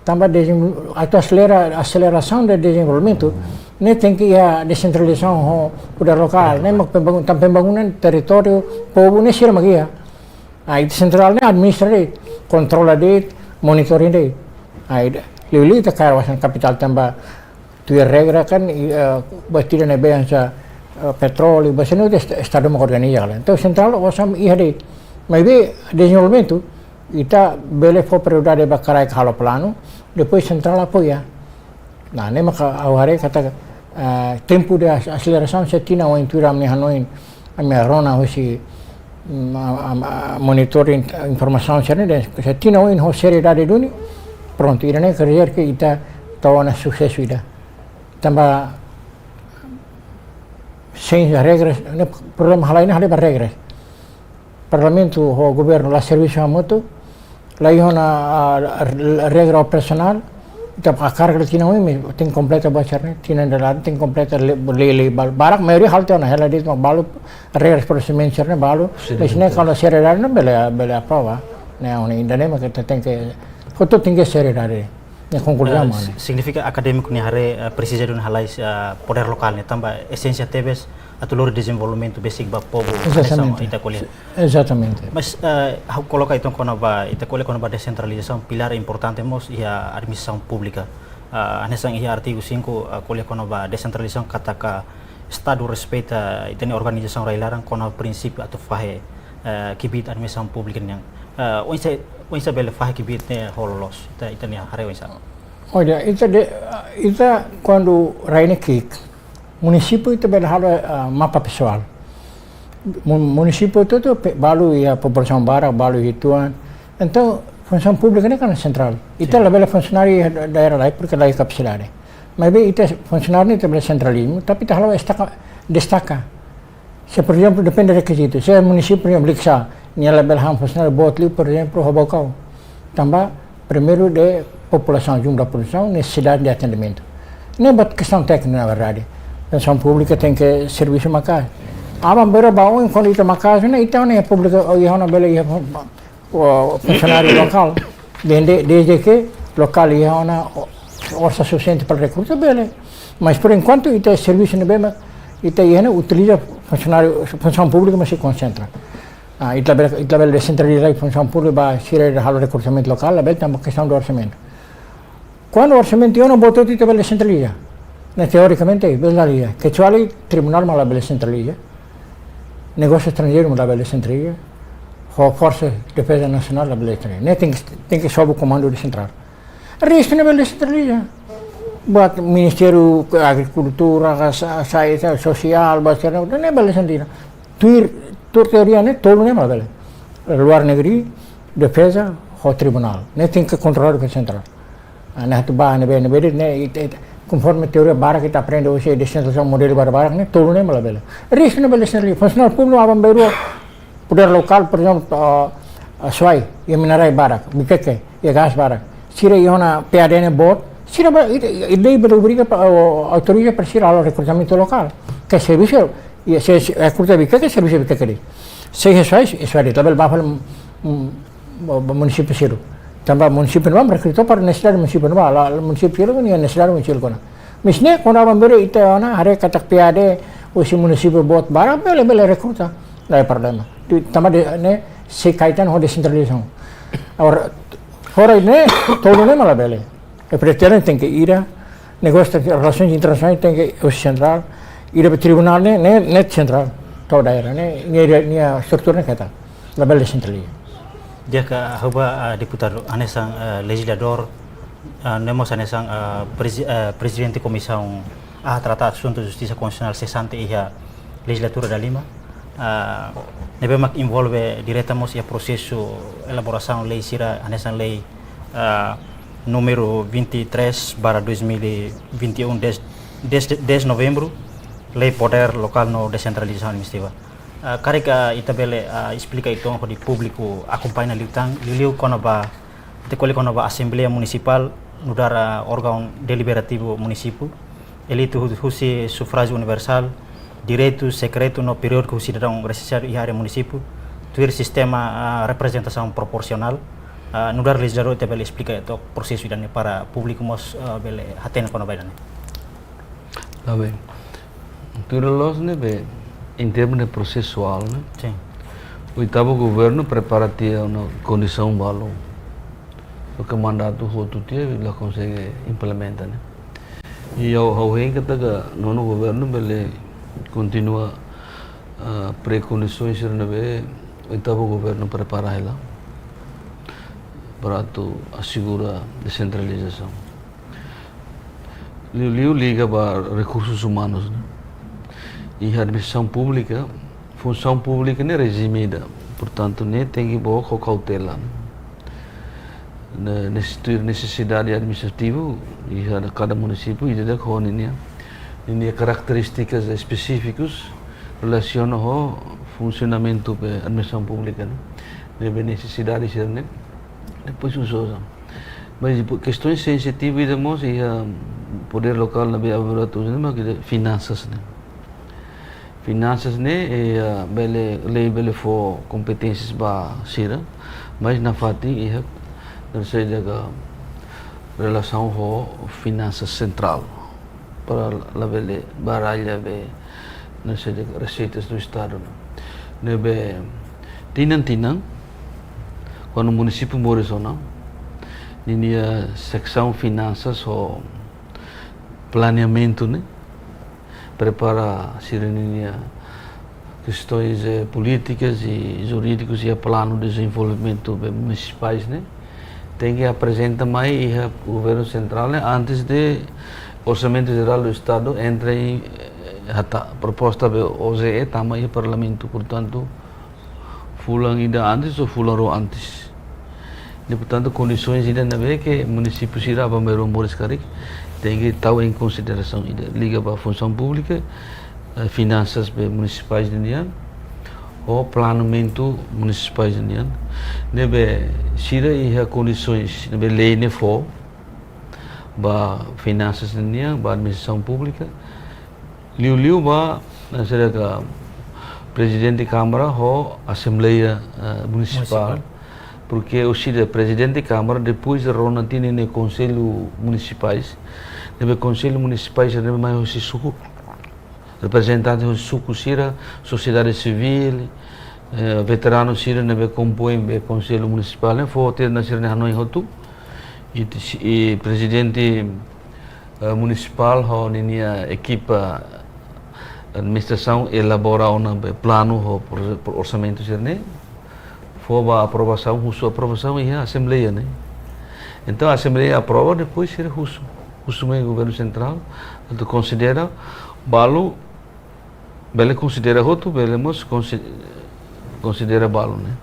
Tanba dezem-, atu aselera, aselerasaun de dezenvolvimentu, ne'e tenke iha desentralizasaun ho podér lokál, ne'e mak pembangun-, tanba pembangunan territóriu, povu ne'e sira mak iha. Ah, ita sentrál ne'e administra de'it, kontrola de'it, monitoring de'it. Ah, ida, liuliu ita kaer osan kapitál tanba tuir regra kan, i, eh, buat ida ne'ebé hanesan, eh, petróleu, buat sira-ne'e est-, estadu mak organiza hela. Entaun sentrál osan iha de'it. Maibé dezenvolvimentu, ita bele fó prioridade ba kraik halo planu, depois sentrál apoia. Nah, ne'e maka ha'u haree katak, eh, tempu de as-, aselerasaun se tinan oin tuir ami-nia hanoin, ami-nia rona husi, mm, a, a, a, monitoring informasaun sira-ne'e, se tinan oin ho seriedade duni, prontu, ida-ne'e kerja ke ita tau ona susesu ida. Tanba sein regras, ne'e problema halai ne'e halai ba regras. Parlamentu ho governu la servisu hamutuk, la iha ona, ah, regra operasionál, ita hakarak tinan oin, tenke kompleta buat sira-ne'e, tinan dala ruma tenke kompleta lei, lei, lei, bal-, barak maioria halo tiha ona, hela de'it mak balu, regras prosedimentu sira-ne'e balu, sin, mas ne'e sin, kalau seriedade ne'e bele, bele aprova, ne'e, ona ida-ne'e mak ita tenke, hotu tenke seriedade. Ne'e konkluzaun, eh, mana? Si-, signifika akadémiku nia haree, eh, presiza duni halai, eh, podér lokál ne'e tanba esénsia tebes atu lori dezenvolvimentu besik ba povu. Exatamente. Hanesan ita ko'alia. Exatamente. Mas, eh, ha'u koloka entaun kona-ba, ita ko'alia kona-ba desentralizasaun, pilár importante mós iha administrasaun públika. Eh, hanesan iha artigu cinco, eh, ko'alia kona-ba desentralizasaun katak estadu respeita ita-nia organizasaun rai-laran kona-ba prinsípiu atu fahe, eh, kbiit administrasaun públika nian. Eh, oinsá, oinsá bele fahe kbiit ne'e ho loloos. Ita, ita-nia haree oinsá? Olha, ita de, ita kuandu rai ne'e ki'ik, munisípiu ita bele halo, ah, mapa pesoál. Mu-, munisípiu hotu-hotu pe-, balu iha populasaun barak, balu iha uitoan. Entaun, funsaun públika ne'e kan sentrál. Ita, sin, labele funsionáriu iha da-, daerah lain, porke la iha kapasidade. Maibé ita funsionáriu ne'e ita bele sentralizmu, tapi ita halo destaka, destaka. Se, por ezemplu, depende rekizitu. Se munisípiu, por ezemplu, Likisá, nia labele han funsionáriu boot liu, por ezemplu, ho Baucau. Tanba, primeiru, de populasaun, jumlah populasaun, nesesidade de atendimentu. Ne'e buat kestaun tékniku, na verdade. Administrasaun públika tenke servisu maka'as. Aban-bainrua ba oin, kuandu ita maka'as, ne'e ita ne'e públiku, iha ona bele, iha o, funsionáriu lokál. Dende-, desde ke lokál iha ona o-, orsa sufisiente para rekruta, bele. Mas por enkuantu ita servisu ne'ebé mak ita iha ne'e utiliza funsionáriu, funsaun públika mak sei konsentra. Ah, ita bele, ita bele desentraliza funsaun públika ba sira halo rekrutamentu lokál, labele tanba kestaun de orsamentu. Kuandu orsamentu iha ona, buat hotu ita bele desentraliza. Ne'e teorikamente bele la iha. Kecuali tribunál mak labele desentraliza. Negósiu estranjeiru mak labele desentraliza. Ho Forsa Defeza Nasionál labele desentraliza. Ne'e tenke, tenke sobu komandu desentrál. Restu ne'e bele desentraliza. Buat Ministériu Agrikultura, ka sa-, sa-, sa-, Sosiál, buat sira-ne'e, ne'e bele desentraliza. Tuir, tuir teoria ne'e, tolu ne'e mak labele. Luar negeri, defeza, ho tribunál. Ne'e tenke kontrola ho sentrál. Ah, ne'e atu ba, ne'ebé, ne'ebé, ne'e, it-, it-, konforme teoria barak ita aprende hosi desentralizasaun modelu barak-barak ne'e, tolu ne'e mak labele. Restu ne'e bele desentraliza. Funsionáriu públiku aban-bainrua, podér lokál, por ezemplu, ah, ah, Suai, iha minerais barak, Viqueque, iha gás barak. Sira iha ona P A D ne'e boot, sira ba, i, i, i lei bele obriga ba, o, autoriza para sira halo rekrutamentu lokál. Ke servisu, i se, se rekruta Viqueque, servisu Viqueque de'it. Se iha Suai, iha Suai de'it, labele ba fali, mm, ba, ba munisípiu seluk. Tanba munisípiu ne'ebá rekruta para nesesidade munisípiu ne'ebá, la, la munisípiu seluk nia nesesidade munisípiu seluk ona. Mas ne'e, kuandu aban-bainrua ita ona haree katak P A D husi munisípiu boot barak, bele, bele rekruta. La iha problema. Tu, tanba ne'e, ne'e sei kaitan ho desentralizasaun. Agora, fora ne'e, tolu ne'e mak labele. E pretende tenke ida, negósiu, relasaun internasionál tenke husi sentrál, ida ba tribunál ne'e, ne'e, ne'e sentrál, to'o daerah ne'e, nia, nia estrutura ne'e keta, labele desentraliza. Di'ak, ha'u ba, ah, deputadu, hanesan, ah, lejizladór, ah, no mós hanesan, ah, prezi-, ah, prezidente Komisaun, ah, Trata Asuntu Justisa Konstitusionál sesante iha lejizlatura dalima, ah, ne'ebé mak envolve direta mós iha prosesu elaborasaun lei sira, hanesan lei, ah, númeru vinte e três barra dois mil e vinte e um, dez, dez, dez novembru, Lei Podér Lokál no Desentralizasaun Administrativa. Ah, karik, ah, ita bele, ah, esplika uitoan hodi públiku akompaña liután, liuliu kona-ba, ita ko'alia kona-ba Asembleia Munisipál, nu'udar, ah, órgaun deliberativu munisípiu, eleitu hu-, husi sufrájiu universál, diretu, sekretu no periódiku husi sidadaun rejistradu iha área munisípiu, tuir sistema, ah, reprezentasaun proporsionál, ah, nu'udar lejizladór ita bele esplika uitoan prosesu ida-ne'e para públiku mós, ah, bele hatene kona-ba ida-ne'e. Tá bem. Tuir loloos ne'ebé, em termos de prosesuál, ne'e? Sin. Oitavu governu prepara tiha ona kondisaun balu. Só ke mandatu hotu tiha, la konsege implementa, ne'e? I ha'u, ha'u hein katak nonu governu bele kontinua, ah, prekondisaun sira ne'ebé oitavu governu prepara hela para atu asegura desentralizasaun. Liuliu liga ba rekursus umanus, ne'e? Iha administrasaun públika, funsaun públika ne'e rejime ida. Portantu, ne'e tenke book ho kautela, ne'e? Ne-, nes-, tuir nesesidade administrativa, iha kada munisípiu, ida-idak ho ninia, ninia karakterístikas espesífikus, relasiona ho funsionamentu ba administrasaun públika, ne'e? Ne'ebé nesesidade sira-ne'e, depois uza. Mas, tipo, kestaun sensitiva ida mós iha podér lokál ne'ebé aban-bainrua atu uza, ne'e mak ida finansas, ne'e? Finansas ne'e, eh, bele, lei bele fó kompeténsias ba sira, mas nafatin iha, ne'e sei jaga relasaun ho finansas sentrál, para labele baralla be, ne'e sei jaga reseitas do Estado, ne'e? Ne'ebé tinan-tinan, kuandu munisípiu moris ona, ninia seksaun finansas ho planeamentu, ne'e? Prepara sira-ninia kestaun, eh, polítikas i jurídikus iha planu dezenvolvimentu be munisipais, ne'e? Tenke aprezenta mai iha governu sentrál, ne'e? Antes de Orsamentu Jerál do Estado entra em, eh, ata proposta be O J E tama iha Parlamentu, portantu, fulan ida antes ou fulan rua antes. Ne'e, portantu, kondisaun ida ne'ebé ke munisípiu sira aban-bainrua moris karik, tenke tau em consideração ida liga ba funsaun públika, eh, finansas be munisipais ninian, ho planeamentu munisipais ninian. Ne'ebé sira iha kondisaun ne'ebé lei ne'e fó ba finansas ninian, ba administrasaun públika, liuliu ba, ne'e, sira ka prezidente Kámara ho Asembleia, eh, Munisipál. Munisipál. Porque o sira prezidente Kámara, depois de rona tiha ninia konsellu munisipais, ne'ebé konsellu munisipál sira ne'ebé mai hosi suku, reprezentante hosi suku sira, sosiedade sivíl, eh, veteranu sira ne'ebé kompoin be konsellu munisipál ne'e, fó tiha ona sira-nia hanoin hotu. I, i prezidente, eh, munisipál ho ninia ekipa administrasaun elabora ona be planu ho pro-, pro-, orsamentu sira-ne'e, fó ba aprovasaun, husu aprovasaun iha asembleia ne'e. Entaun asembleia aprova, depois sira husu, husu mai governu sentrál atu konsidera balu, bele konsidera hotu, bele mós konsi-, konsidera balu ne'e.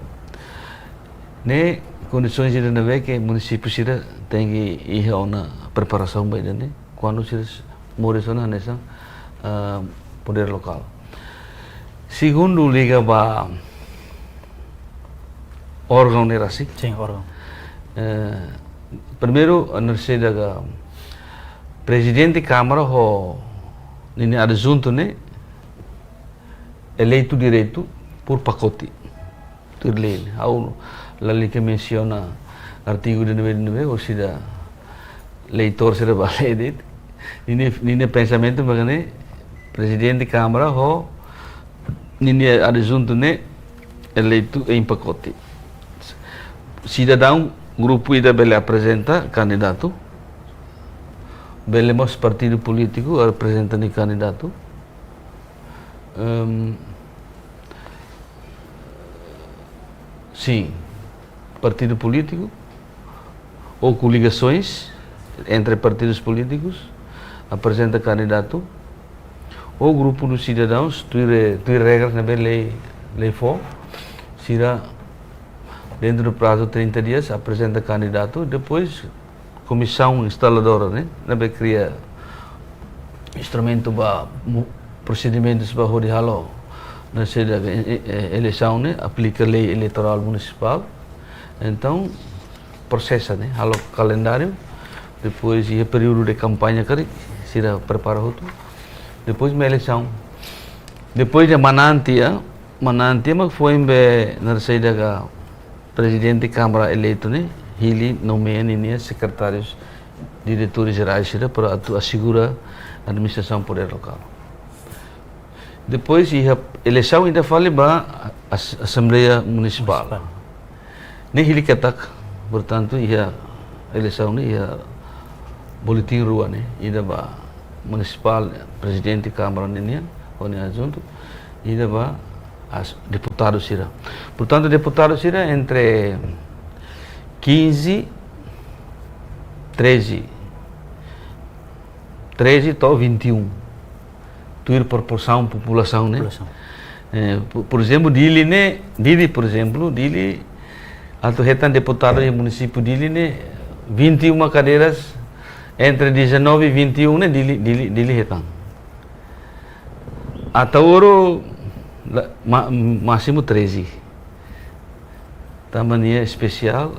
Ne'e kondisoens ida ne'ebé ke munisípiu sira tenke iha ona preparasaun ba ida-ne'e, kuandu sira s-, moris ona hanesan, ah, podér lokál. Segundu, liga ba órgaun ne'e rasik. Sin, órgaun. Eh, primeiru, ha'u sei dehan katak prezidente Kámara ho ninia adjuntu ne'e eleitu diretu por pakote. Tuir lei ne'e. Ha'u lalika mensiona artigu ida ne'ebé, ida ne'ebé, orsida leitór sira bá lee de'it. Ninia, ninia pensamentu mak ne'e, prezidente Kámara ho ninia adjuntu ne'e eleitu em pacote. Sidadaun, grupu ida bele aprezenta kandidatu, bele mós partidu polítiku aprezenta nia kandidatu. Ehm, sin, partidu polítiku ou koligasoens entre partidus polítikus aprezenta kandidatu, ou grupu dos sidadãos, tuir, tuir regras ne'ebé lei, lei fó, sira dentro do prazo trinta dias aprezenta kandidatu, depois komisaun instaladora, ne'e, ne'ebé kria instrumentu ba mu-, prosedimentus ba hodi halo, ne'e, sei dehan, e-, e-, e-, eleisaun ne'e, aplika lei eleitorál munisipál. Entaun, prosesa, ne'e, halo kalendáriu, depois iha períodu de kampaña karik, sira prepara hotu, depois mak eleisaun. Depois de manán tiha, manán tiha mak foin be, ne'e, sei dehan, prezidente Kámara eleitu ne'e hili nomeia ninia sekretárius diretores jerais sira para atu asegura administrasaun podér lokál. Depois iha eleisaun ida fali ba as-, Asembleia Munisipál. Munisipál. Ne'e hili katak, portantu, iha eleisaun ne'e iha boletin rua ne'e, ida ba munisipál, prezidente Kámara ninian, ho nia adjuntu, ida ba as-, deputadu sira. Portantu, deputadu sira entre quinze, treze, treze to'o vinte e um. Tuir proporsaun populasaun, ne'e? Populasaun. Eh, po-, por ezemplu, Dili ne'e, Dili, por ezemplu, Dili, atu hetan deputadu iha munisípiu Dili ne'e, vinte e uma cadeiras, entre dezanove e vinte e um ne'e, Dili, Dili, Dili hetan. Ataúro, la-, ma-, másimu treze. Tanba nia espesiál,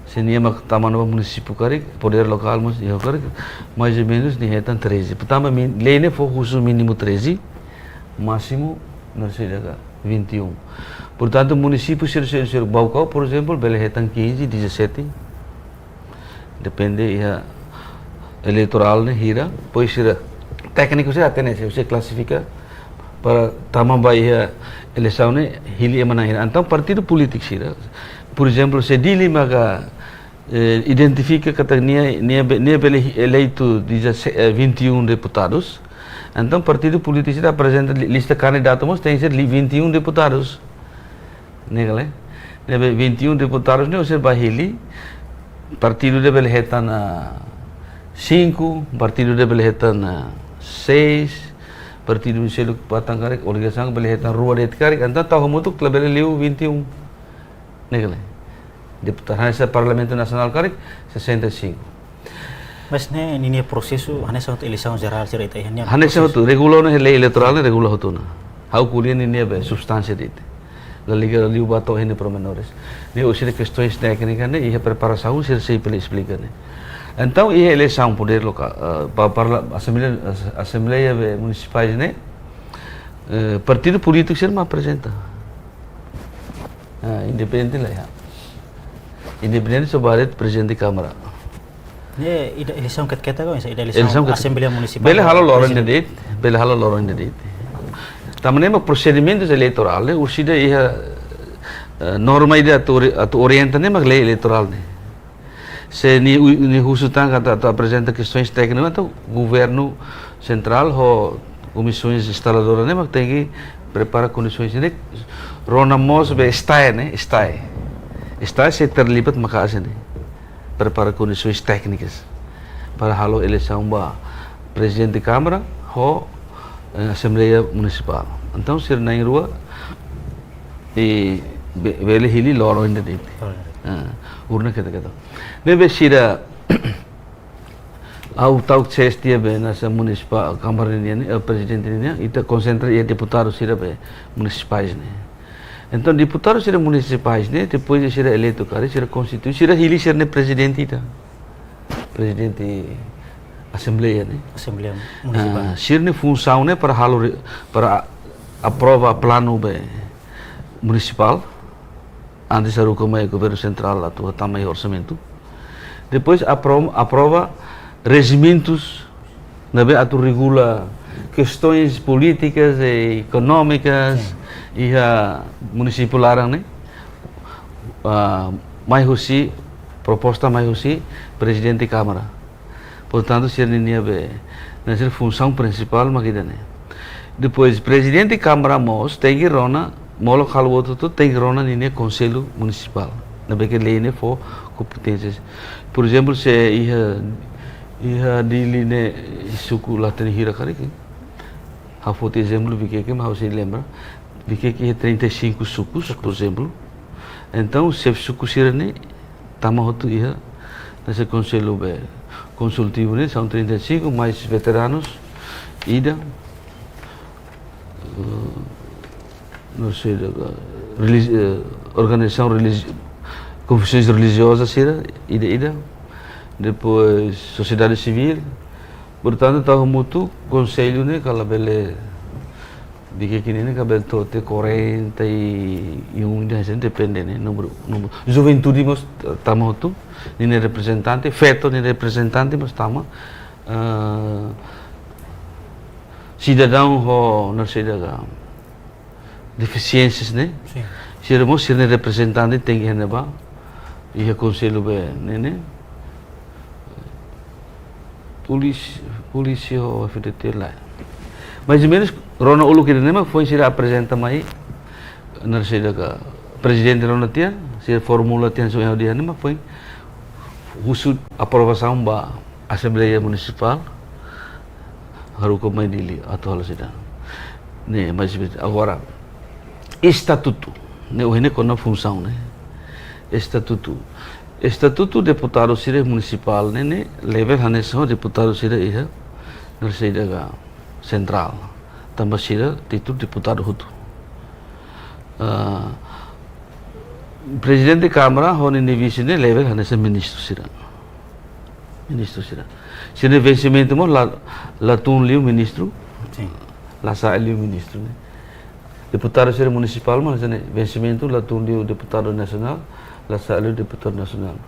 se nia mak tama ona ba munisípiu karik, podér lokál mós iha karik, mais ou menus nia hetan treze. Tanba mi-, lei ne'e fó husu mínimu treze, másimu, ne'e, sei dehan vinte e um. Portantu, munisípiu sira, sira, sira, Baucau, por ezemplu, bele hetan quinze, dezassete, depende iha eleitorál ne'e hira, depois sira tékniku sira hatene, sira, sira klasifika para tama ba iha eleisaun ne'e hili ema na'in hira. Entaun partidu polítiku sira, por ezemplu, se Dili maka, eh, identifika katak nia, nia be-, nia bele eleitu dezassete, eh, vinte e um deputadus, entaun partidu polítiku sira aprezenta li-, lista kandidatu mós tenke ser li-, vinte e um deputadus. Ne'e ka lae? Ne'ebé vinte e um deputadus ne'e, ou seja, ba hili, partidu ida bele hetan, ah, cinco, partidu ida bele hetan, ah, seis, partidu seluk patang karik, koligasaun bele hetan rua de'it karik, entaun tau hamutuk labele liu vinte e um. Ne'e ka lae? Deputadu hanesan Parlamentu Nasionál karik, sessenta e cinco. Mas ne'e, ninia prosesu hanesan hotu eleisaun jerál sira ita iha nian. Hanesan hotu, regula ona, lei eleitorál ne'e regula hotu ona. Ha'u ko'alia ninia be substánsia de'it. Lalika liu ba to'o iha pormenores. Ne'e orsida kestaun téknika ne'e, iha preparasaun sira sei bele esplika ne'e. Entaun, iha eleisaun podér lokál, eh, pa-, parla-, asembleia, as-, asembleia be munisipais ne'e, eh, partidu polítiku sira mak aprezenta. Ah, independente la iha. Independente só ba de'it prezidente Kámara. Ne'e ida eleisaun ketak-ketak ka, ida eleisaun Eleisaun ketak. Assembleia Munisipál. Bele halo loron Prezidente. De'it, bele halo loron de'it. Tanba ne'e mak prosedimentu eleitorál ne'e, orsida iha, eh, norma ida atu ori-, atu orienta ne'e mak lei eleitorál ne'e. Se nia u-, nia husu tan katak atu aprezenta kestoens téknikas, entaun governu sentrál ho komisaun instaladora ne'e mak tenke prepara kondisoens ne'e, rona mós be STAE ne'e, STAE. STAE sei terlibat maka'as ne'e. Prepara kondisoens téknikas para halo eleisaun ba Prezidente Kámara ho, eh, Assembleia Munisipál. Entaun, sira na'in-rua i be-, bele hili loron de'it. Loron de'it. Ah, urna ketak-ketak. Ne'ebé sira, ha'u ta'uk ses tiha be hanesan munisipál, Kámara nian, eh, Prezidente nian, ita konsentra iha deputadu sira be munisipais ne'e. Entaun, deputadu sira munisipais ne'e, depois de sira eleitu karik, sira konstitui, sira hili sira-nia prezidente ida. Prezidente Assembleia ne'e. Assembleia Munisipál. Ah, sira-nia funsaun ne'e para halo re-, para a-, aprova planu be munisipál. Antes haruka mai governu sentrál atu hatama iha orsamentu. Depois apro-, aprova rejimentus ne'ebé atu regula kestoens polítikas i ekonómikas Sin. iha munisípiu laran ne'e. Ah, mai husi, proposta mai husi Prezidente Kámara. Portantu, sira-nia be, hanesan funsaun prinsipál mak ida-ne'e. Depois, Prezidente Kámara mós tenke rona, molok halo outro tu, tenke rona ninia Konsellu Munisipál. Ne'ebé ke lei ne'e fó kompeténsias. Por ezemplu, se iha, iha Dili ne'e suku la hatene hira karik, ha'u foti ezemplu Viqueque, mas ha'u sei lembra. Viqueque iha trinta e cinco sukus, por ezemplu. Entaun, xefe suku sira-ne'e tama hotu iha hanesan konsellu be konsultivu ne'e, são trinta e cinco, mais veteranus, ida, eh, não sei, eh, religi-, eh, organizasaun religi-, konfesaun relijioza sira, ida-ida. Depois, sosiedade sivíl. Portantu, tau hamutuk, konsellu ne'e, kala bele, Viqueque ne'e, kala bele to'o até quarenta e um, ida hanesan ne'e, depende, ne'e, númeru, númeru. Juventude mós tama hotu, ninia reprezentante, feto ninia reprezentante mós tama, ah, sidadaun ho, hanesan ida ka, defisiénsias ne'e. Sin. Sira mós sira-nia reprezentante tenke iha ne'ebá. Iha konsellu be ne'e, ne'e. Polísia, polísia ho F D T lae. Mais ou menus, rona uluk ida-ne'e mak foin sira aprezenta mai, hanesan ida ka, prezidente rona tiha, sira formula tiha, so yang dia ne'e mak foin husu aprovasaun ba Assembleia Munisipál, haruka mai Dili atu halo sidadaun. Ne'e, mais ou menus, agora, estatutu, ne'e, ohin ne'e kona funsaun, ne'e. Estatutu. Estatutu deputadu sira munisipál ne'e, ne'e level hanesan ho deputadu sira iha, hanesan ida ka sentrál. Tanba sira títulu deputadu hotu. Ah, Prezidente Kámara ho ninia vise ne'e level hanesan ministru sira. Ministru sira. Sira-nia vensimentu mós la, la tun liu ministru. Sin. La sa'e liu ministru ne'e. Deputadu sira munisipál mós hanesan ne'e, vensimentu la tun liu deputadu nasionál, la sa'e liu deputadu nasionál.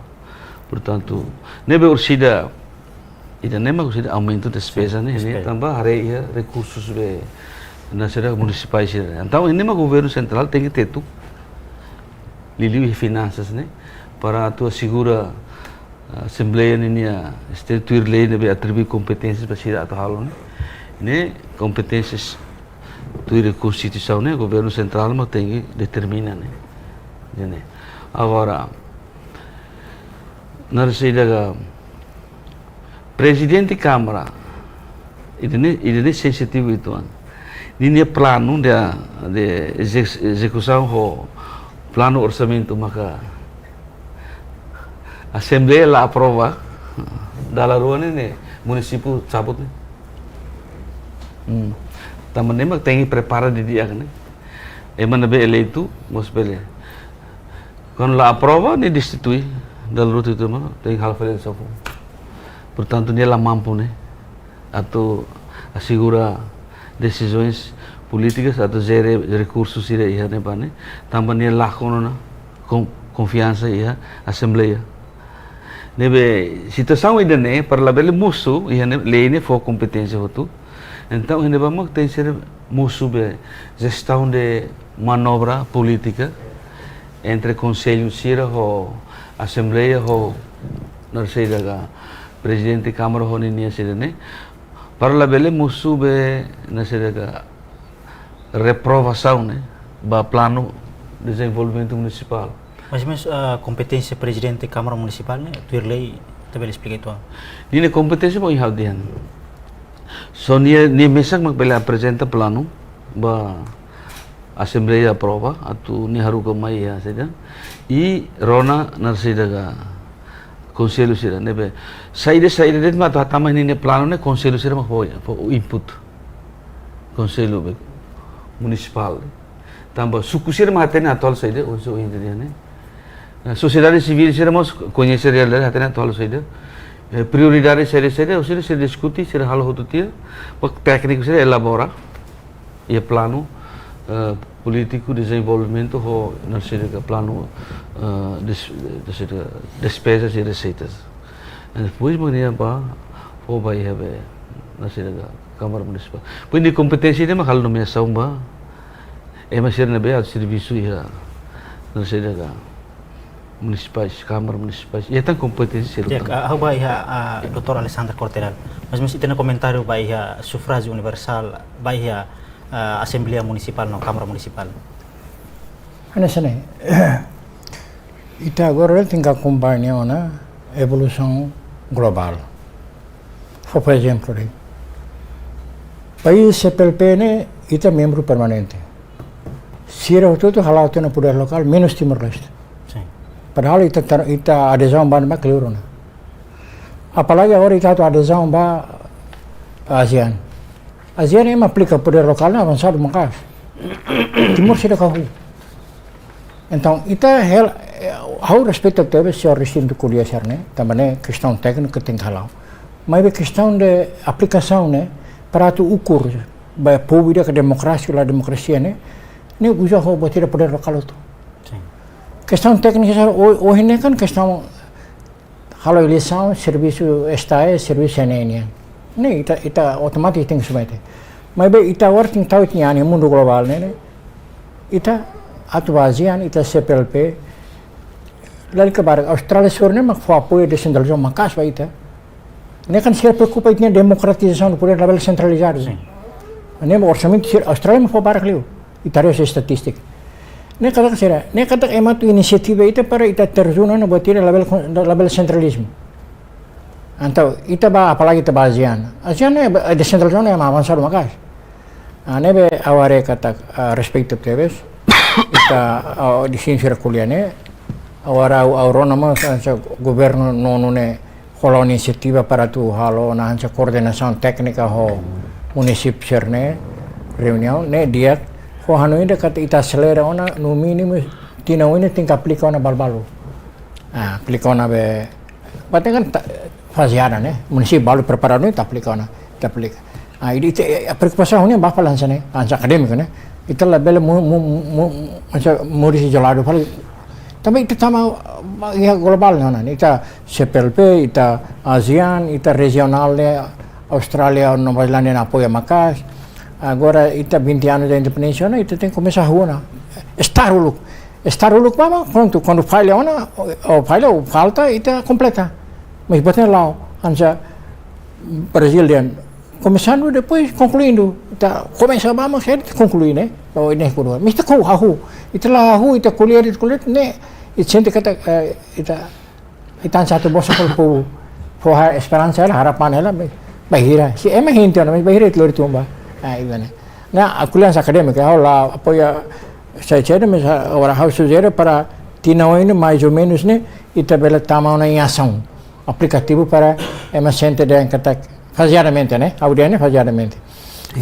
Portantu, ne'ebé orsida, ida-ne'e mak orsida aumenta despeza, ne'e, ne'e, despeza. Tanba haree iha rekursus be hanesan ida munisipais sira. Entaun, ne'e mak governu sentrál tenke tetu, liuliu iha finansas, ne'e, para atu asegura, ah, Assembleia ninia, este, tuir lei ne'ebé atribui kompeténsias ba sira atu halo, ne'e. Ne'e kompeténsias tuir Konstituisaun, ne'e, governu sentrál mak tenke determina, ne'e. Ne'e. Agora, hanesan ida ka, Prezidente Kámara, ida-ne'e, ida-ne'e sensitivu uitoan. Ninia planu de, de exe-, ezekusaun ho planu orsamentu maka Assembleia la aprova, dala rua ne'e, ne'e, munisípiu cabut ne'e. Hmm. Tanba ne'e mak tenke prepara didi'ak ne'e. Ema ne'ebé eleitu, mós bele. Kuandu la aprova, nia destitui, dala rua tuir ema, tenke halo fali reshuffle. Portantu, nia la mampu ne'e atu asegura desizaun polítika, atu jere rekursu sira iha ne'ebá ne'e, tanba nia lakon ona kon-, konfiansa iha Assembleia. Ne'ebé situasaun ida-ne'e, para labele mosu, iha ne'e, lei ne'e fó kompeténsia hotu. Entaun, iha ne'ebá mak tenke ser mosu be jestaun de manobra polítika entre konsellu sira ho asembleia ho naran saida ka prezidente Kámara ho ninia sira-ne'e. Para labele mosu be naran saida ka reprovasaun ne'e ba planu dezenvolvimentu munisipál. Mas, mas, ah, kompeténsia prezidente Kámara Munisipál ne'e, tuir lei, ita bele esplika uitoan? Ninia kompeténsia ba iha dehan. Só nia, nia mesak mak bele aprezenta planu ba asembleia aprova, atu nia haruka mai iha saida. I rona naran saida ka konsellu sira ne'ebé. Saida, saida de'it mak atu hatama ninia planu ne'e konsellu sira mak fó, fó input. Konsellu be munisipál. Tanba suku sira mak hatene atuál saida, ohin, ohin dia ne'e. Eh, sosiedade sivíl sira mós koñese realidade, hatene atuál saida. Eh, prioridade saida, saida, ou seja, sira diskute, sira halo hotu tiha, ba tékniku sira elabora iha planu, eh, polítiku dezenvolvimentu ho naran saida ka planu, eh, des-, des-, despezas i reseitas. I depois mak nia ba, fó ba iha be, naran saida ka Kámara Munisipál. Depois nia kompeténsia ida mak halo nomeasaun ba ema sira ne'ebé atu servisu iha naran saida ka munisipais, Kámara Munisipais. Iha tan kompeténsia sira. Ya, tan. Ah, ha'u ba iha, ah, doutór Alexander Corteral. Mas, mas ita-nia komentáriu ba iha sufrájiu universál, ba iha, ah, Asembleia Munisipál no Kámara Munisipál. Hanesan ne'e. Ita agora tenke akompaña ona evolusaun globál. Fó, por ezemplu, de'it. País C P L P ne'e, ita membru permanente. Sira hotu-hotu hala'o tiha ona podér lokál, menus Timor-Leste. Sin. Padahal ita tar-, ita adezaun ba ne'ebá kleur ona. Apalagi agora ita atu adezaun ba ASEAN. ASEAN ema aplika podér lokál ne'e avansadu maka'as. Timor seidauk hahú. Entaun, ita hela, eh, ha'u respeita tebes señór Recinto ko'alia sira-ne'e, tanba ne'e kestaun tékniku tenke hala'o. Maibé kestaun de aplikasaun ne'e, para atu ukur ba povu ida ke demokrasia, la demokrasia ne'e, ne'e uza ho buat ida podér lokál hotu. Sin. Kestaun tékniku sira, o-, ohin ne'e kan kestaun halo eleisaun, servisu STAE, servisu CNE nian. Ne'e ita, ita otomatis tenke submete. Maibé ita agora tenke tau ita-nia an iha mundu globál ne'e, ne'e. Ita atu ba ASEAN, ita C P L P, lalika barak Austrália Sur ne'e mak fó apoiu desentralizasaun maka'as ba ita. Ne'e kan sira preokupa ita-nia demokratizasaun, podér labele sentralizadu. Sin. Ne'e orsamentu sira Austrália mak fó barak liu. Ita haree husi estatístika. Ne'e katak sira, ne'e katak ema atu inisiativa ita para ita terjun ona buat ida labele kon-, labele sentralizmu. Entaun, ita ba, apalagi ita ba ASEAN. ASEAN ne'e ba, desentralizasaun ne'e ema avansadu maka'as. Ah, ne'ebé ha'u haree katak, ah, respeita tebes. Ita, ah, dehan sira ko'alia ne'e. Agora ha'u, ha'u rona mós, ah, se governu nonu ne'e hola inisiativa para atu halo ona hanesan koordenasaun téknika ho munisípiu sira-ne'e, reuniaun ne'e di'ak, ho hanoin ida katak ita aselera ona, no mínimu tinan oin ne'e tenke aplika ona balu-balu. Ah, aplika ona be, buat ne'e kan ta-, faze ida ne'e, munisípiu balu preparadu ne'e ita aplika ona, ita aplika. Ah, ida, ita, eh, preokupasaun ne'e ba fali hanesan ne'e, hanesan akadémiku ne'e. Ita labele mu-, mu-, mu-, hanesan muda isoladu fali. Tanba ita tama, ah, iha globál ne'e ona, ita C P L P, ita ASEAN, ita rejionál ne'e, Austrália, Nova Zelándia ne'e apoia maka'as. Agora, ita vinte anos da independência ona, ita tenke komesa hahú ona. Start uluk. Start uluk ba, ba, prontu, kuandu falla ona, ou, ou falla, ou falta, ita kompleta. Mas buat ne'e la'o, hanesan Brazil dehan, começando, depois concluindo. Ita komesa ba, mas ita konklui, ne'e? Ou ne'e kudu. Mas ita hahú, hahú. Ita la hahú, ita ko'alia, ita ko'alia, ne'e? Ita sente katak, eh, ita, ita hanesan atu bosa pelo povu. Fó ha'u esperansa hela, harapan hela, mas bainhira. Se ema hein tiha ona, mas bainhira ita lori tun ba. Ah, ida-ne'e. Ne'e, ha'u ko'alia hanesan akadémiku, ha'u la apoia saida-saida, mas, ah, agora ha'u sujere para tinan oin ne'e, mais ou menus ne'e, ita bele tama ona iha asaun. Aplikativu para ema sente dehan katak fazeadamente, ne'e? Ha'u dehan ne'e fazeadamente.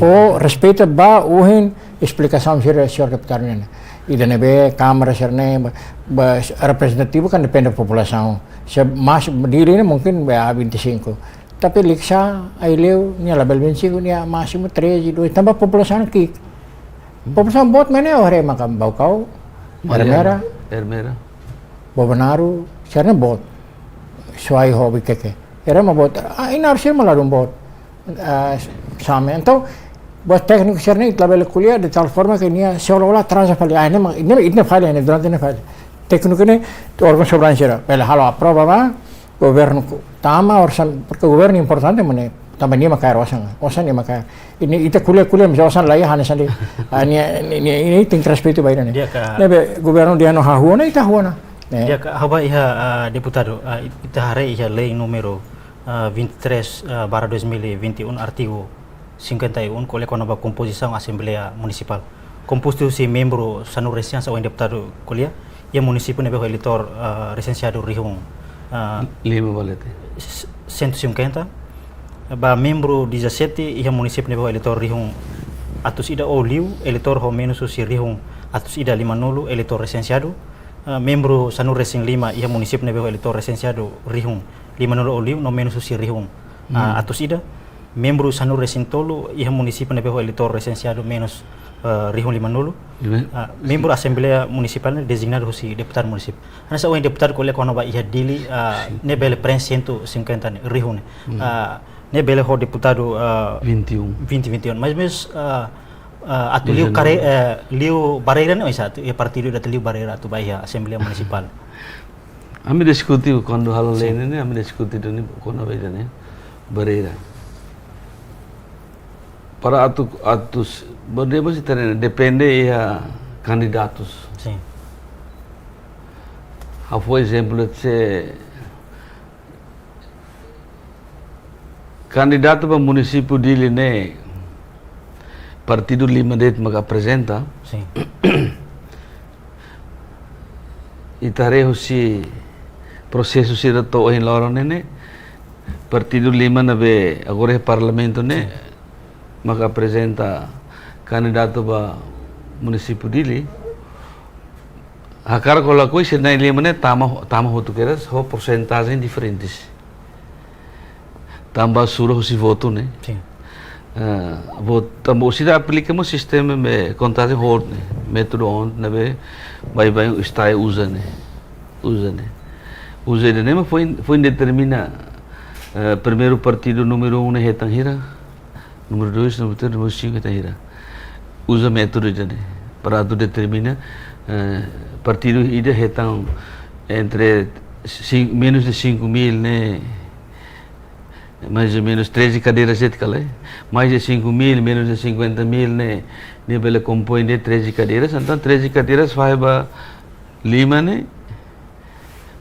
Ho respeita ba ohin esplikasaun sira señór deputadu nian. Ida ne'ebé Kámara sira-ne'e ba, ba reprezentativu kan depende populasaun. Se mais Dili ne'e mungkin ba vinte e cinco. Tapi Likisá, Aileu, nia labele vinte e cinco, nia másimu treze, doze. Tanba populasaun ki'ik. Populasaun boot mak ne'e, ha'u haree maka Baucau, Mariana, Ermera, Ermera. Bobonaro, sira-ne'e boot. Suai ho Vikeke. Ere ma boot, ah, ina harus ema ladún boot. Ah, same. Entaun, buat tékniku sira-ne'e ita labele ko'alia de tal forma ke nia seolah-olah atrasa fali. Ah, ne'e ma, ne'e, ne'e fali, ne'e durante ne'e fali. Tékniku ne'e, órgaun soberanu sira. Bele halo aprova ba, governu ku-, tama, orsam-, porque governu importante, mane, tama nia mak kaer osan, osan nia mak kaer. Ne'e ita ko'alia, ko'alia, misa osan la iha hanesan ne'e. Ah, ne'e, ne'e, ne'e, ne'e tenke respeitu ba ida-ne'e. Di'ak, ah. Ne'ebé governu dehan ha'u hanoin, ita hanoin. Ne'e. Di'ak, ah, ha'u ba iha, ah, deputadu, ah, it-, ita haree iha lei númeru, ah, vinte e três, ah, barra dois mil e vinte e um, artigu cinquenta e um, ko'alia kona-ba kompozisaun Asembleia Munisipál. Kompostu husi membru sanulu-resin-haat, ohin deputadu ko'alia, iha munisípiu ne'ebé ho eleitór, ah, resensiadu rihun, ah, Lima ba leten. s-, cento e cinquenta. Ba membru dezassete, iha munisípiu ne'ebé ho eleitór rihun atus ida ou liu, eleitór ho menus husi rihun atus ida limanulu, eleitór resensiadu. Ah, membru sanulu-resin-lima, iha munisípiu ne'ebé ho eleitór resensiadu rihun limanulu ou liu, no menus husi rihun, ah, Hmm. atus ida. Membru sanulu-resin-tolu, iha munisípiu ne'ebé ho eleitór resensiadu menus, eh, rihun limanulu. Lima. Ah, membru Asembleia Munisipál ne'e dezignadu husi deputadu munisípiu. Hanesan ohin deputadu ko'alia kona-ba iha Dili, ah, Sin. ne'e bele preenxe cento e cinquenta ne'e, rihun ne'e. Hmm. Ah, ne'e bele ho deputadu, ah, Vinte e um. vinte, vinte e um. Mas, mas, ah, ah, atu liu Dezanove. kare-, eh, liu barreira ne'e, oinsá, atu, iha partidu ida atu liu barreira atu ba iha Asembleia Munisipál. Ami diskute kuandu halo lei Sin. ne'e, ami diskute duni kona-ba ida-ne'e, barreira. Para atu, atu s-, barreira mós ita-nia depende iha kandidatus. Sin. Ha'u fó ezemplu, se kandidatu ba munisípiu Dili ne'e partidu lima de'it mak aprezenta. Sin. Ita haree husi prosesu sira to'o ohin loron ne'e, partidu lima ne'ebé agora iha parlamentu ne'e Sin. mak aprezenta kandidatu ba munisípiu Dili. Hakarak ka lakohi, sira na'in-lima ne'e tama, tama hotu kedas ho porsentajen diferentes. Tanba sura husi votu ne'e. Sin. Eh, vot-, tanba orsida aplika mós sistema ne'ebé kontajen hotu ne'e, métodu hotu ne'ebé baibain Estadu uza ne'e. Uza ne'e. Uza ida-ne'e mak foin, foin determina, eh, primeiru partidu númeru um ne'e hetan hira, númeru dois, númeru três, númeru cinco hetan hira. Uza métodu ida-ne'e para atu determina, eh, partidu ida hetan entre cin-, menus de cinco mil ne'e, mais ou menus treze kadeiras de'it ka lae. Mais de cinco mil, menus de cinquenta mil ne'e, ne'e bele kompoin de'it treze kadeiras. Entaun treze kadeiras fahe ba lima ne'e.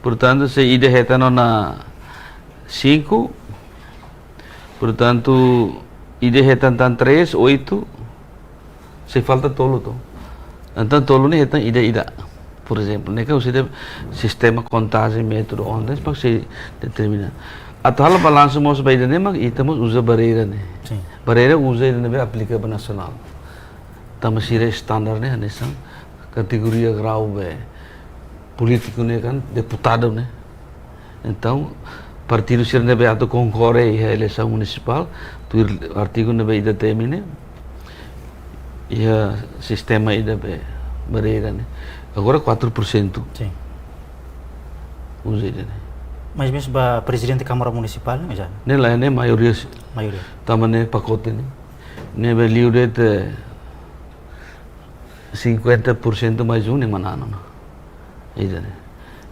Portantu, se ida hetan ona cinco, portantu, ida hetan tan três, oito, sei falta tolu to. Entaun tolu ne'e hetan ida-ida. Por ezemplu, ne'e ka uza sistema kontajen, métodu hotu ne'e para sei determina. Atu halo balansu mós ba ida-ne'e mak ita mós uza barreira ne'e. Sin. Barreira uza ida ne'ebé aplika ba nasionál. Tanba sira standar ne'e hanesan kategoria grau be polítiku ne'e kan, deputadu ne'e. Entaun, partidu sira ne'ebé atu konkorre iha eleisaun munisipál, tuir artigu ne'ebé ita temi ne'e, iha sistema ida be barreira ne'e. Agora quatro por cento. Sin. Uza ida-ne'e. Mas mezmu ba prezidente Kámara Munisipál, ne'e, já? Ne'e lae, ne'e maioria si-, Maioria. Tanba ne'e pakote ne'e. Ne'ebé liu de'it, eh, cinquenta por cento mais um ne'e manán ona. Ida-ne'e.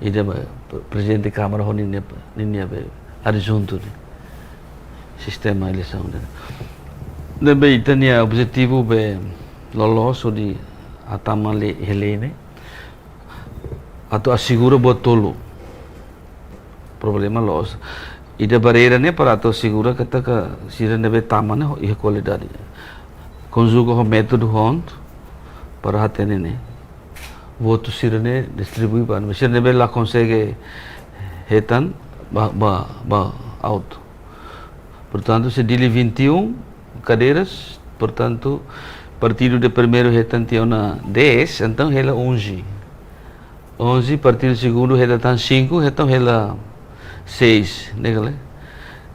Ida ba pre-, prezidente Kámara ho ninia, ninia be adjuntu ne'e. Sistema eleisaun ne'e. Ne'ebé ita-nia objetivu be loloos hodi hatama lei, lei ne'e. Atu asegura buat tolu. Problema loos. Ida barreira ne'e para atu asegura katak sira ne'ebé tama ne'e iha kualidade. Konjuga ho métodu hotu para hatene ne'e. Votu sira-ne'e distribui ba sira ne'ebé la konsege hetan ba, ba, ba autu. Portantu, se Dili vinte e um cadeiras, portantu, partidu de primeiru hetan tiha ona dez, entaun hela onze. Onze, partidu segundu hetan tan cinco, entaun hela seis, ne'e ka lae?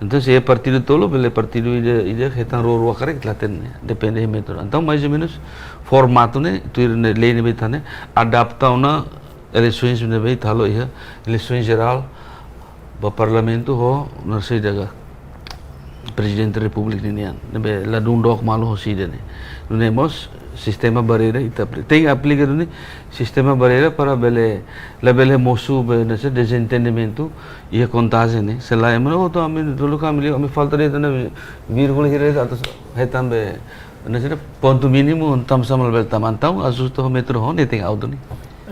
Entaun, se partidu tolu, bele partidu ida, ida hetan rua-rua karik la hatene, depende iha métodu. Entaun, mais ou menus, formatu ne'e, tuir ne'e, lei ne'ebé ita hatene, adapta ona eleisoens ne'ebé ita halo iha, eleisoens jerál, ba Parlamentu ho, naran saida ka, Prezidente Repúblika ninian. Ne'ebé ladún dook malu ho sira ne'e. Nune'e mós sistema barreira ita apli-, tenke aplika duni sistema barreira para bele, labele mosu be, naran saida, dezentendimentu iha kontajen ne'e. Se lae, mano, oh, tu ami dulu kami liu, ami falta de'it ona vírgula hira atu hetan be, naran saida, pontu mínimu, tama sama labele tama, entaun ajusta ho métodu ho ne'e tenke halo duni.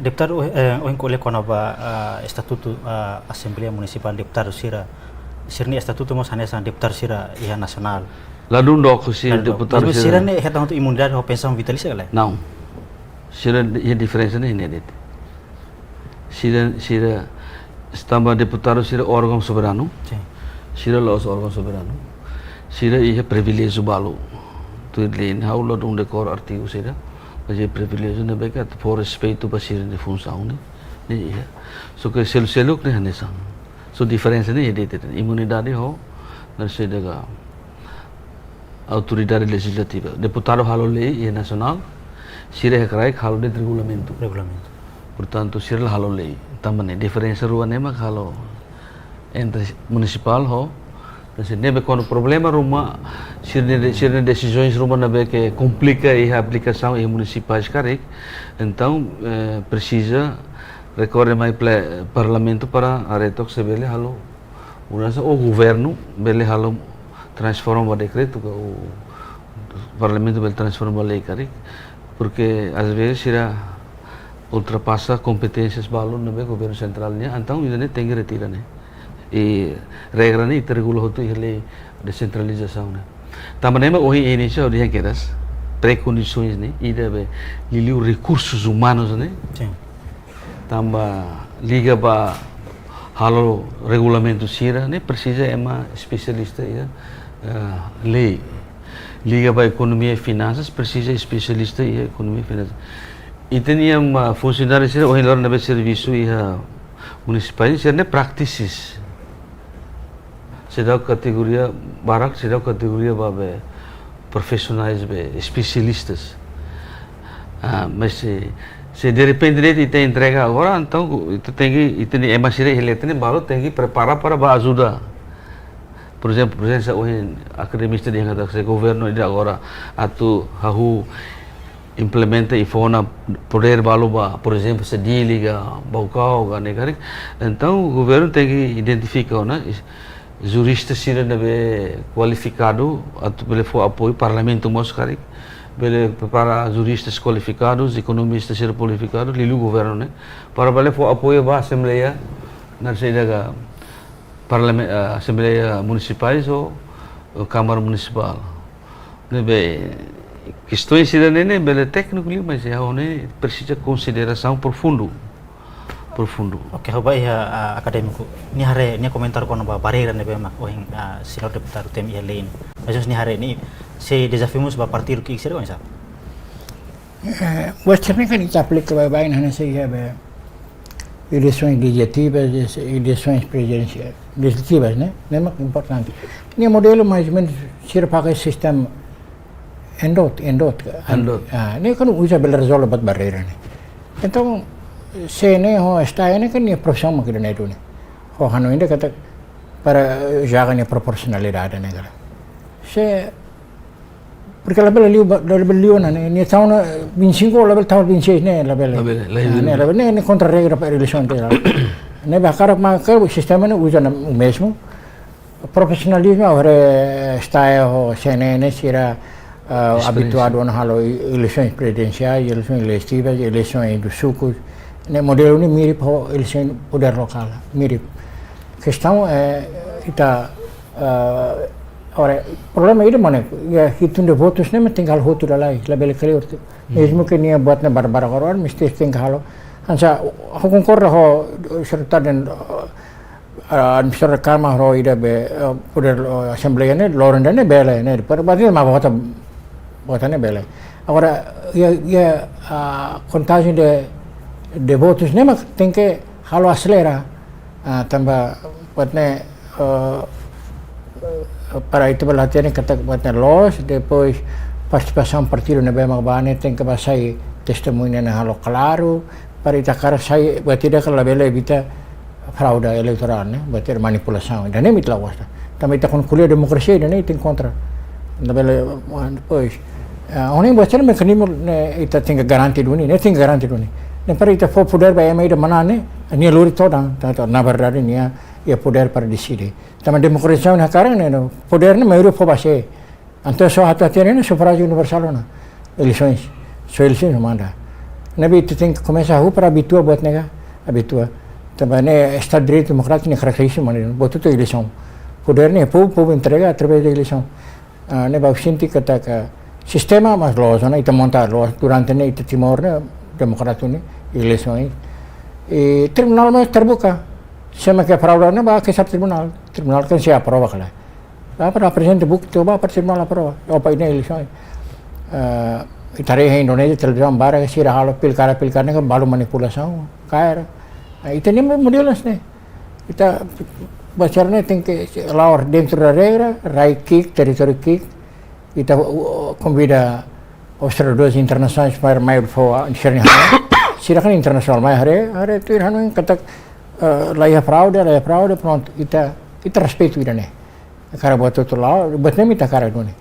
Deputadu, eh, ohin ko'alia kona-ba, ah, estatutu, ah, Asembleia Munisipál Deputadu sira, sira-nia estatutu mós hanesan deputadu sira iha nasionál. Ladún dook husi, ladún dook, deputadu, maibé sira, sira-ne'e hetan hotu imunidade ho pensaun vitalísia ka lae? Não. Sira iha diferensa ne'e, ne'e de'it. Sira, sira, tanba deputadu sira órgaun soberanu. Sin. Sira la'ós órgaun soberanu. Sira iha priviléjiu balu. Tuir lei ne'e, ha'u ladún dekór artigu sira. Mas iha priviléjiu ne'ebé ke atu fó respeitu ba sira-nia funsaun ne'e, ne'e iha. Só ke selu-seluk ne'e hanesan. Só diferensa ne'e iha de'it, imunidade ho, naran saida ka, autoridade lejizlativa. Deputadu halo lei iha nasionál, sira iha kraik halo de'it regulamentu. Regulamentu. Portantu, sira la halo lei. Tanba ne'e, diferensa rua ne'e mak halo entre munisipál ho, naran saida, ne'ebé kuandu problema ruma, sira-nia, sira-nia desizaun ruma ne'ebé ke komplika iha aplikasaun iha munisipais karik, entaun, eh, presiza rekorre mai ple-, Parlamentu para haree took se bele halo mudansa, ou governu bele halo, transforma ba dekretu ka, ou Parlamentu bele transforma ba lei karik, porque às vezes sira ultrapasa kompeténsias balu ne'ebé governu sentrál nian, entaun ida-ne'e tenke retira ne'e. I regra ne'e ita regula hotu iha lei desentralizasaun ne'e. Tanba ne'e mak ohin inísiu ha'u dehan kedas, prekondisoens ne'e, ida be liuliu rekursus umanus ne'e. Sin. Tanba liga ba halo regulamentu sira ne'e presiza ema espesialista iha, eh, lei. Liga ba ekonomia i finansas presiza espesialista iha ekonomia i finansas. Ita-nia, ah, funsionáriu sira ohin loron ne'ebé servisu iha munisipál sira ne'e praktisis. Seidauk kategoria barak, seidauk kategoria ba be profisionais be espesialistas. Ah, mas se, se derrepente de'it ita entrega agora, entaun ita tenke, ita-nia ema sira iha leten ne'e balu tenke prepara para ba ajuda. Por ezemplu, prezensa ohin akademista dehan katak se governu ida agora atu hahú implementa i fó ona podér balu ba, por ezemplu, se Dili ka, Baucau ka, ne'e karik. Entaun, governu tenke identifika ona is-, jurista sira ne'ebé kualifikadu atu bele fó apoiu, Parlamentu mós karik bele prepara juristas kualifikadus, ekonomista sira kualifikadu, liuliu governu ne'e, para bele fó apoiu ba Asembleia, naran saida ka, Parlamen-, eh, Asembleia Munisipais ou, ou Kámara Munisipál. Ne'ebé, kestaun sira-ne'e ne'e bele tékniku liu, mas ha'u hanoin presiza konsiderasaun profundu. Profundu. Oke, ha'u ba iha, ah, akadémiku. Nia haree, nia komentáriu kona-ba barreira ne'ebé mak ohin, ah, señór deputadu temi iha lei ne'e. Mas nia haree ne'e, sei dezafiu mós ba partidu ki'ik sira oinsá? Eh, buat sira-ne'e kan ita aplika baibain hanesan iha be eleisoens lejislativas, eleisoens prezidensiais, lejislativas, ne'e? Ne'e mak importante. Ne'e modelu mais ou menus sira pakai sistema endot, endot. Endot. Ah, ne'e kan uza bele rezolve buat barreira ne'e. Entaun, se ne'e ho STAE ne'e kan nia profisaun mak ida-ne'e duni. Ho hanoin ida katak para, eh, jaga nia proporsionalidade ne'e kan. Se Porque labele liu ba, labele liu ona, ne'e, ne'e tau ona vinte e cinco, labele tau vinte e seis, ne'e, labele. Labele, la, ah, ne'e, labele, ne'e, ne'e kontra regra ba eleisaun ne'e. Ne'ebé hakarak mak sistema ne'e uza ona o mesmo. Profisionalizmu, agora STAE ho CNE ne'e sira, ah, esperiénsia, abituadu ona halo e-, eleisoens prezidensiais, eleisoens lejislativas, eleisoens dos sucos. Ne'e modelu ne'e mirip ho eleisoens podér lokál, mirip. Kestaun, eh, ita, eh, agora, problema ida mak ne'e, iha hitung de votus ne'e mak tenke halo hotu lalais, labele kleur. Hmm. Mezmu ke nia buat ne'e barbarak agora, mesti tenke halo. Hanesan, ha'u konkorda ho sekretaris, eh, administradór Kámara ho ida be, eh, podér, eh, Asembleia ne'e, loron ida ne'e bele, ne'e, para batis mak vota, vota ne'e bele. Agora, iha, iha, ah, kontajen de, de votus ne'e mak tenke halo aselera. Ah, tanba buat ne'e, eh, para ita bele hatene katak buat ne'e loos, depois partisipasaun partidu ne'ebé mak bá ne'e tenke bá sai testemuña ne'e halo klaru, para ita hakarak sai buat ida ke labele evita fraude eleitorál, ne'e, buat ida manipulasaun, ida-ne'e ita la gosta. Tanba ita kuandu ko'alia demokrasia, ida-ne'e ita kontra. Labele, depois, ah, ohin buat sira mekanizmu ne'e ita tenke garante duni, ne'e tenke garante duni. Ne'e para ita fó podér ba ema ida manán ne'e, nia lori todan, tantu, na verdade, nia iha podér para deside. Tanba demokrasia ne'e hakarak ne'e, podér ne'e maioria fó ba sé. Entaun só atu hatene ne'e sufrájiu universál ona. Eleisoens. Só eleisoens manda. Ne'ebé ita tenke komesa hahú para abitua buat ne'e ka, abitua. Tanba ne'e Estadu de Direitu Demokrátiku nia karakterístika mak ne'e, buat hotu eleisaun. Podér ne'e povu, povu entrega através de eleisaun. Ah, ne'ebé ha'u sente katak sistema mak loos ona, ita monta loos, durante ne'e ita Timor ne'e, demokrasia ne'e, eleisoens. I tribunál mak terbuka. Se ema ke fraude ne'e bá ke sa tribunál. Tribunál ke sei aprova kala. Bá para aprezenta bukti, bá para tribunál aprova. Opa, ida-ne'e eleisaun. Eh, ita haree iha Indonézia, televizaun barak, sira halo pilkada, pilkada ne'e balu manipulasaun, kaer. Eh, ita-nia modelu ne'e. Ita, buat sira-ne'e tenke la'o dentro da regra, rai ki'ik, territóriu ki'ik. Ita, uh, konvida observadores internasionais para mai fó sira-nia hanoin. Sira kan internasionál mai haree, haree tuir hanoin katak, eh, la iha fraude, la iha fraude, prontu. Ita, ita respeitu ida-ne'e. Hakarak buat hotu la'o, buat ne'ebé ita hakarak duni.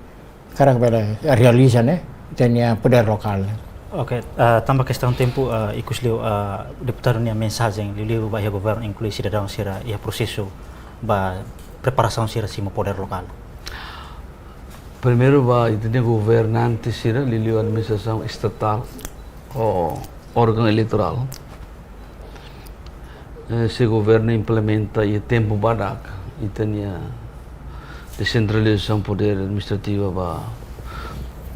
Hakarak bele realiza ne'e, ita-nia podér lokál ne'e. Oke, eh, tanba kestaun tempu, eh, ikus liu, eh, deputadu nia mensajen, liuliu ba iha governu, inklui sidadaun sira iha prosesu ba preparasaun sira simu podér lokál. Primeiru ba ita-nia governante sira, liuliu administrasaun estatál ou órgaun eleitorál. Eh, se governu implementa iha tempu badak ita-nia desentralizasaun podér administrativa ba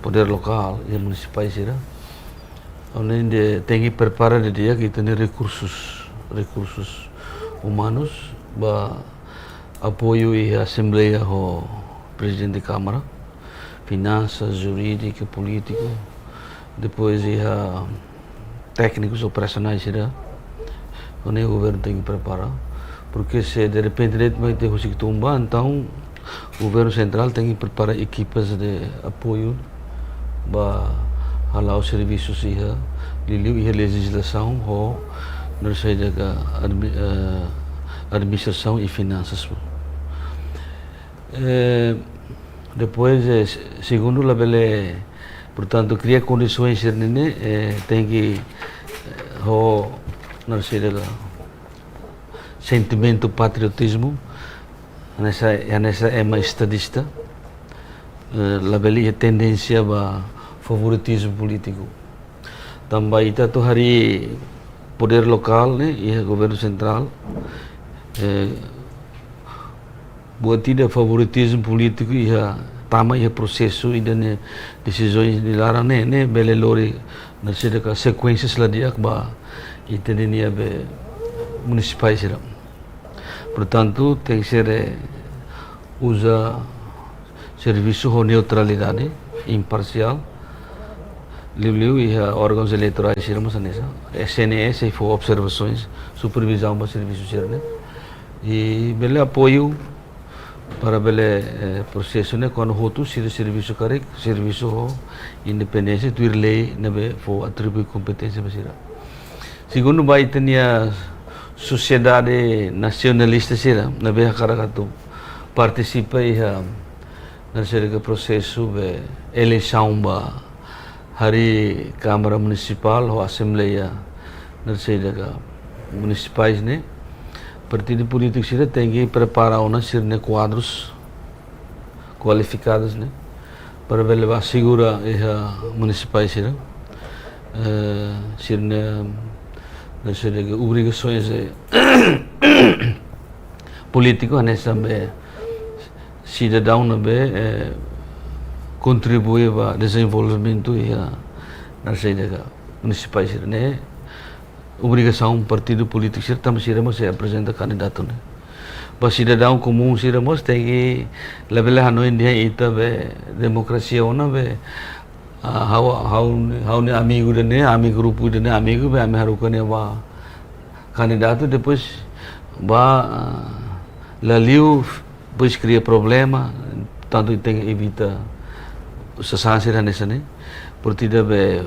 podér lokál iha munisipál sira. Alende tenke prepara didi'ak ita-nia rekursus, rekursus umanus ba apoiu iha Asembleia ho Prezidente Kámara, finansas, jurídika, polítiku, depois iha téknikus operasionais sira, ne'e governu tenke prepara, porque se derrepente de'it mai ita husik tun ba, entaun governu sentrál tenke prepara ekipas de apoiu ba hala'o servisus iha, liuliu iha lejizlasaun ho, no sei de'it ka admi-, eh, administrasaun i finansas. Eh, depois, eh, se-, segundu, labele, portantu, kria kondisoens sira-ne'e, eh, tenke, eh, ho, no sei de'it ka, sentimentu patriotizmu, hanesan, hanesan ema estadista, eh, labele iha tendénsia ba favoritizmu polítiku. Tanba ita atu harii podér lokál ne'e, iha governu sentrál, eh, buat ida favoritizmu polítiku iha tama iha prosesu ida-ne'e desizaun nia laran ne'e, ne'e bele lori no sei de'it ka sekuénsia la di'ak ba ita-nia be munisipál sira. Portantu, tenke ser, eh, uza servisu ho neutralidade, imparsiál. Liuliu iha órgaun eleitorál sira mós hanesan. CNE sei fó observasoens, supervizaun ba servisu sira-ne'e. I bele apoiu para bele, eh, prosesu ne'e kuandu hotu sira servisu karik, servisu ho independénsia tuir lei ne'ebé fó atribui kompeténsia ba sira. Segundu, ba ita-nia sosiedade nasionalista sira ne'ebé hakarak atu partisipa iha, no sei de'it ka, prosesu be eleisaun ba harii Kámara Munisipál ho Asembleia, no sei de'it ka, munisipais ne'e, partidu polítiku sira tenke prepara ona sira-nia kuadrus kualifikadus ne'e, para bele bá asegura iha munisipais sira, eh, sira-nia, no sei de'it ka, obrigasoens, eh, polítiku, hanesan be sidadaun ne'ebé, eh, kontribui ba dezenvolvimentu iha, no sei de'it ka, munisipais sira-ne'e. Obrigasaun partidu polítiku sira tanba sira mós sei aprezenta kandidatu ne'e. Ba sidadaun komún sira mós tenke labele hanoin dehan ita be demokrasia ona be, ah, ha'u, ha'u, ha'u-nia amigu ida-ne'e, ami grupu ida-ne'e amigu be, ami haruka nia ba kandidatu, depois ba, ah, la liu, depois kria problema, tantu tenke evita sasán sira hanesan ne'e. Portantu be,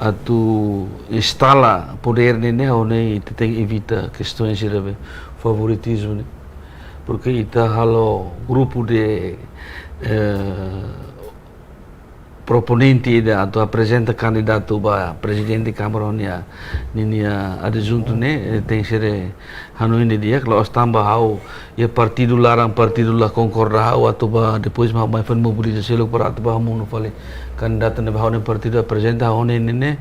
atu instala podér ne'e, ne'e ha'u hanoin ita tenke evita kestaun sira be favoritizmu ne'e. Porke ita halo grupu de, eh, proponente ida atu aprezenta kandidatu ba prezidente Kámara ninia, ninia adjuntu ne'e, eh, tenke ser hanoin didi'ak, la'ós tanba ha'u iha partidu laran, partidu la konkorda ho ha'u atu ba, depois mak mai fali mobiliza seluk para atu ba hamonu fali kandidatu ne'ebé ha'u-nia partidu aprezenta, ha'u hanoin ne'e,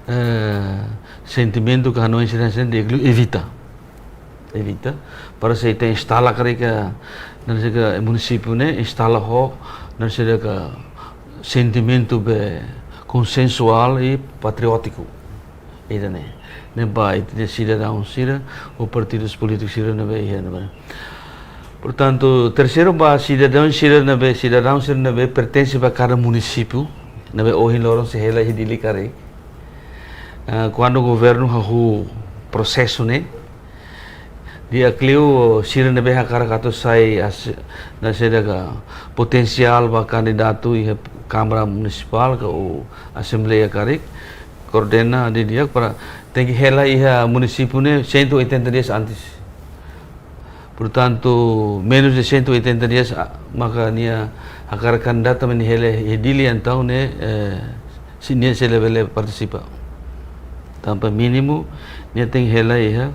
eh, sentimentu ka hanoin sira sente evita. Evita. Para se ita instala karik, eh, ne'e sira munisípiu ne'e, instala ho, ne'e sira sentimentu be konsensuál i patriótiku. Ida-ne'e. Ne'ebé ita sidadaun sira, ou partidus polítikus sira ne'ebé iha ne'ebá. Portantu, terseiru ba sidadaun sira ne'ebé, sidadaun sira ne'ebé pertense ba kada munisípiu, ne'ebé ohin loron sei hela iha Dili karik. Ah, kuandu governu hahú prosesu ne'e, di'ak liu sira ne'ebé hakarak atu sai as-, ne'e sira potensiál ba kandidatu iha Kámara Munisipál ka ou Asembleia karik, koordena didi'ak para tenke hela iha munisípiu ne'e cento e oitenta dias antes. Portantu, menus de cento e oitenta dias, ah, maka nia hakarak kandidata mak nia hela iha Dili entaun ne'e, eh, sei nia sei labele partisipa. Tanba mínimu, nia tenke hela iha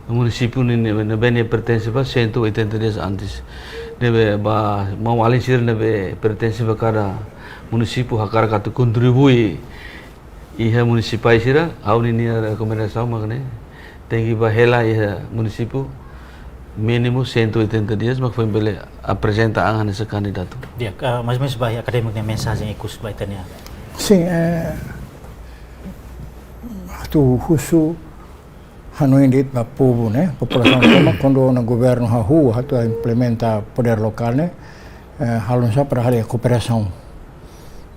munisípiu ne'e, ne'e, ne'ebé nia pertense ba cento e oitenta dias antes. Ne'ebé ba maun-alin sira ne'ebé pertense ba kada munisípiu hakarak atu kontribui iha munisipais sira, ha'u-nia rekomendasaun mak ne'e, tenke ba hela iha munisípiu mínimu cento e oitenta dias, mak foin bele aprezenta an hanesan kandidatu. Di'ak, eh, mais ou menus ba iha akadémiku nia mensajen ikus ba ita-nia. Sin, eh, atu husu hanoin de'it ba povu ne'e, populasaun tomak, kuandu ona governu hahú atu implementa podér lokál ne'e, eh, halo oinsá para halo kooperasaun.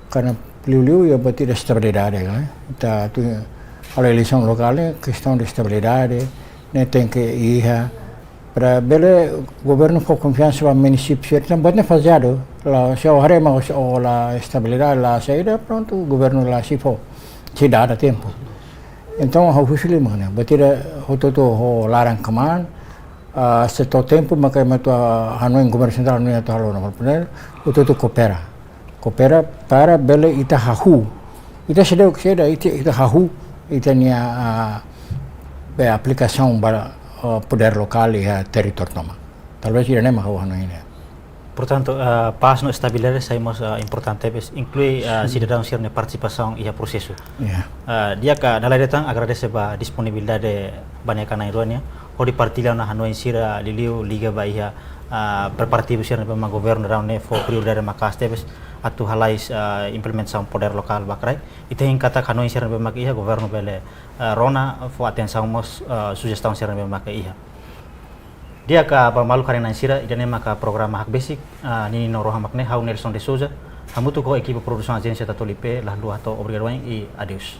Karena liuliu iha buat ida estabilidade, ne'e. Ita atu halo eleisaun lokál ne'e, kestaun de estabilidade ne'e tenke iha, para bele governu fó konfiansa ba munisípiu sira, tanba buat ne'e faziadu, la, se ó haree mak ó la estabilidade, la saida, prontu, governu la sei fó, sei dada tempu. Entaun, ha'u husu liu mak ne'e, buat ida hotu-hotu ho laran kmaan, ah, se to'o tempu, maka ema atu hanoin governu sentrál, hanoin atu halo ona, hotu-hotu koopera. Koopera para bele ita hahú. Ita seidauk, seidauk, ita, ita hahú, ita-nia, ah, be aplikasaun ba, ah, podér lokál iha territóriu tomak. Talvés ida-ne'e mak ha'u hanoin ne'e. Portantu, ah, pás no estabilidade sai mós, ah, importante, bes, inklui, ah, sin, sidadaun sira-nia partisipasaun iha prosesu. Ya. Ah, di'ak, ah, dala ida tan agradese ba disponibilidade ba nia kanan rua nian, hodi partilla ona hanoin sira liuliu liga ba iha, ah, preparativu sira ne'ebé mak governu daudaun ne'e fó prioridade maka'as tebes atu hala'o, ah, implementasaun podér lokál ba kraik. Ita hein katak hanoin sira ne'ebé mak iha governu bele, ah, rona fó atensaun mós, ah, sujestaun sira ne'ebé mak iha. Di'ak, ah, ba maluk haree-na'in sira, ida-ne'e maka programa Hakbesik, ah, ninin no rohan mak ne'e, ha'u Nelson de Souza, hamutuk ho ekipa produsaun Ajénsia Tatoli P, la haluha hato'o obrigadu wa'in i adeus.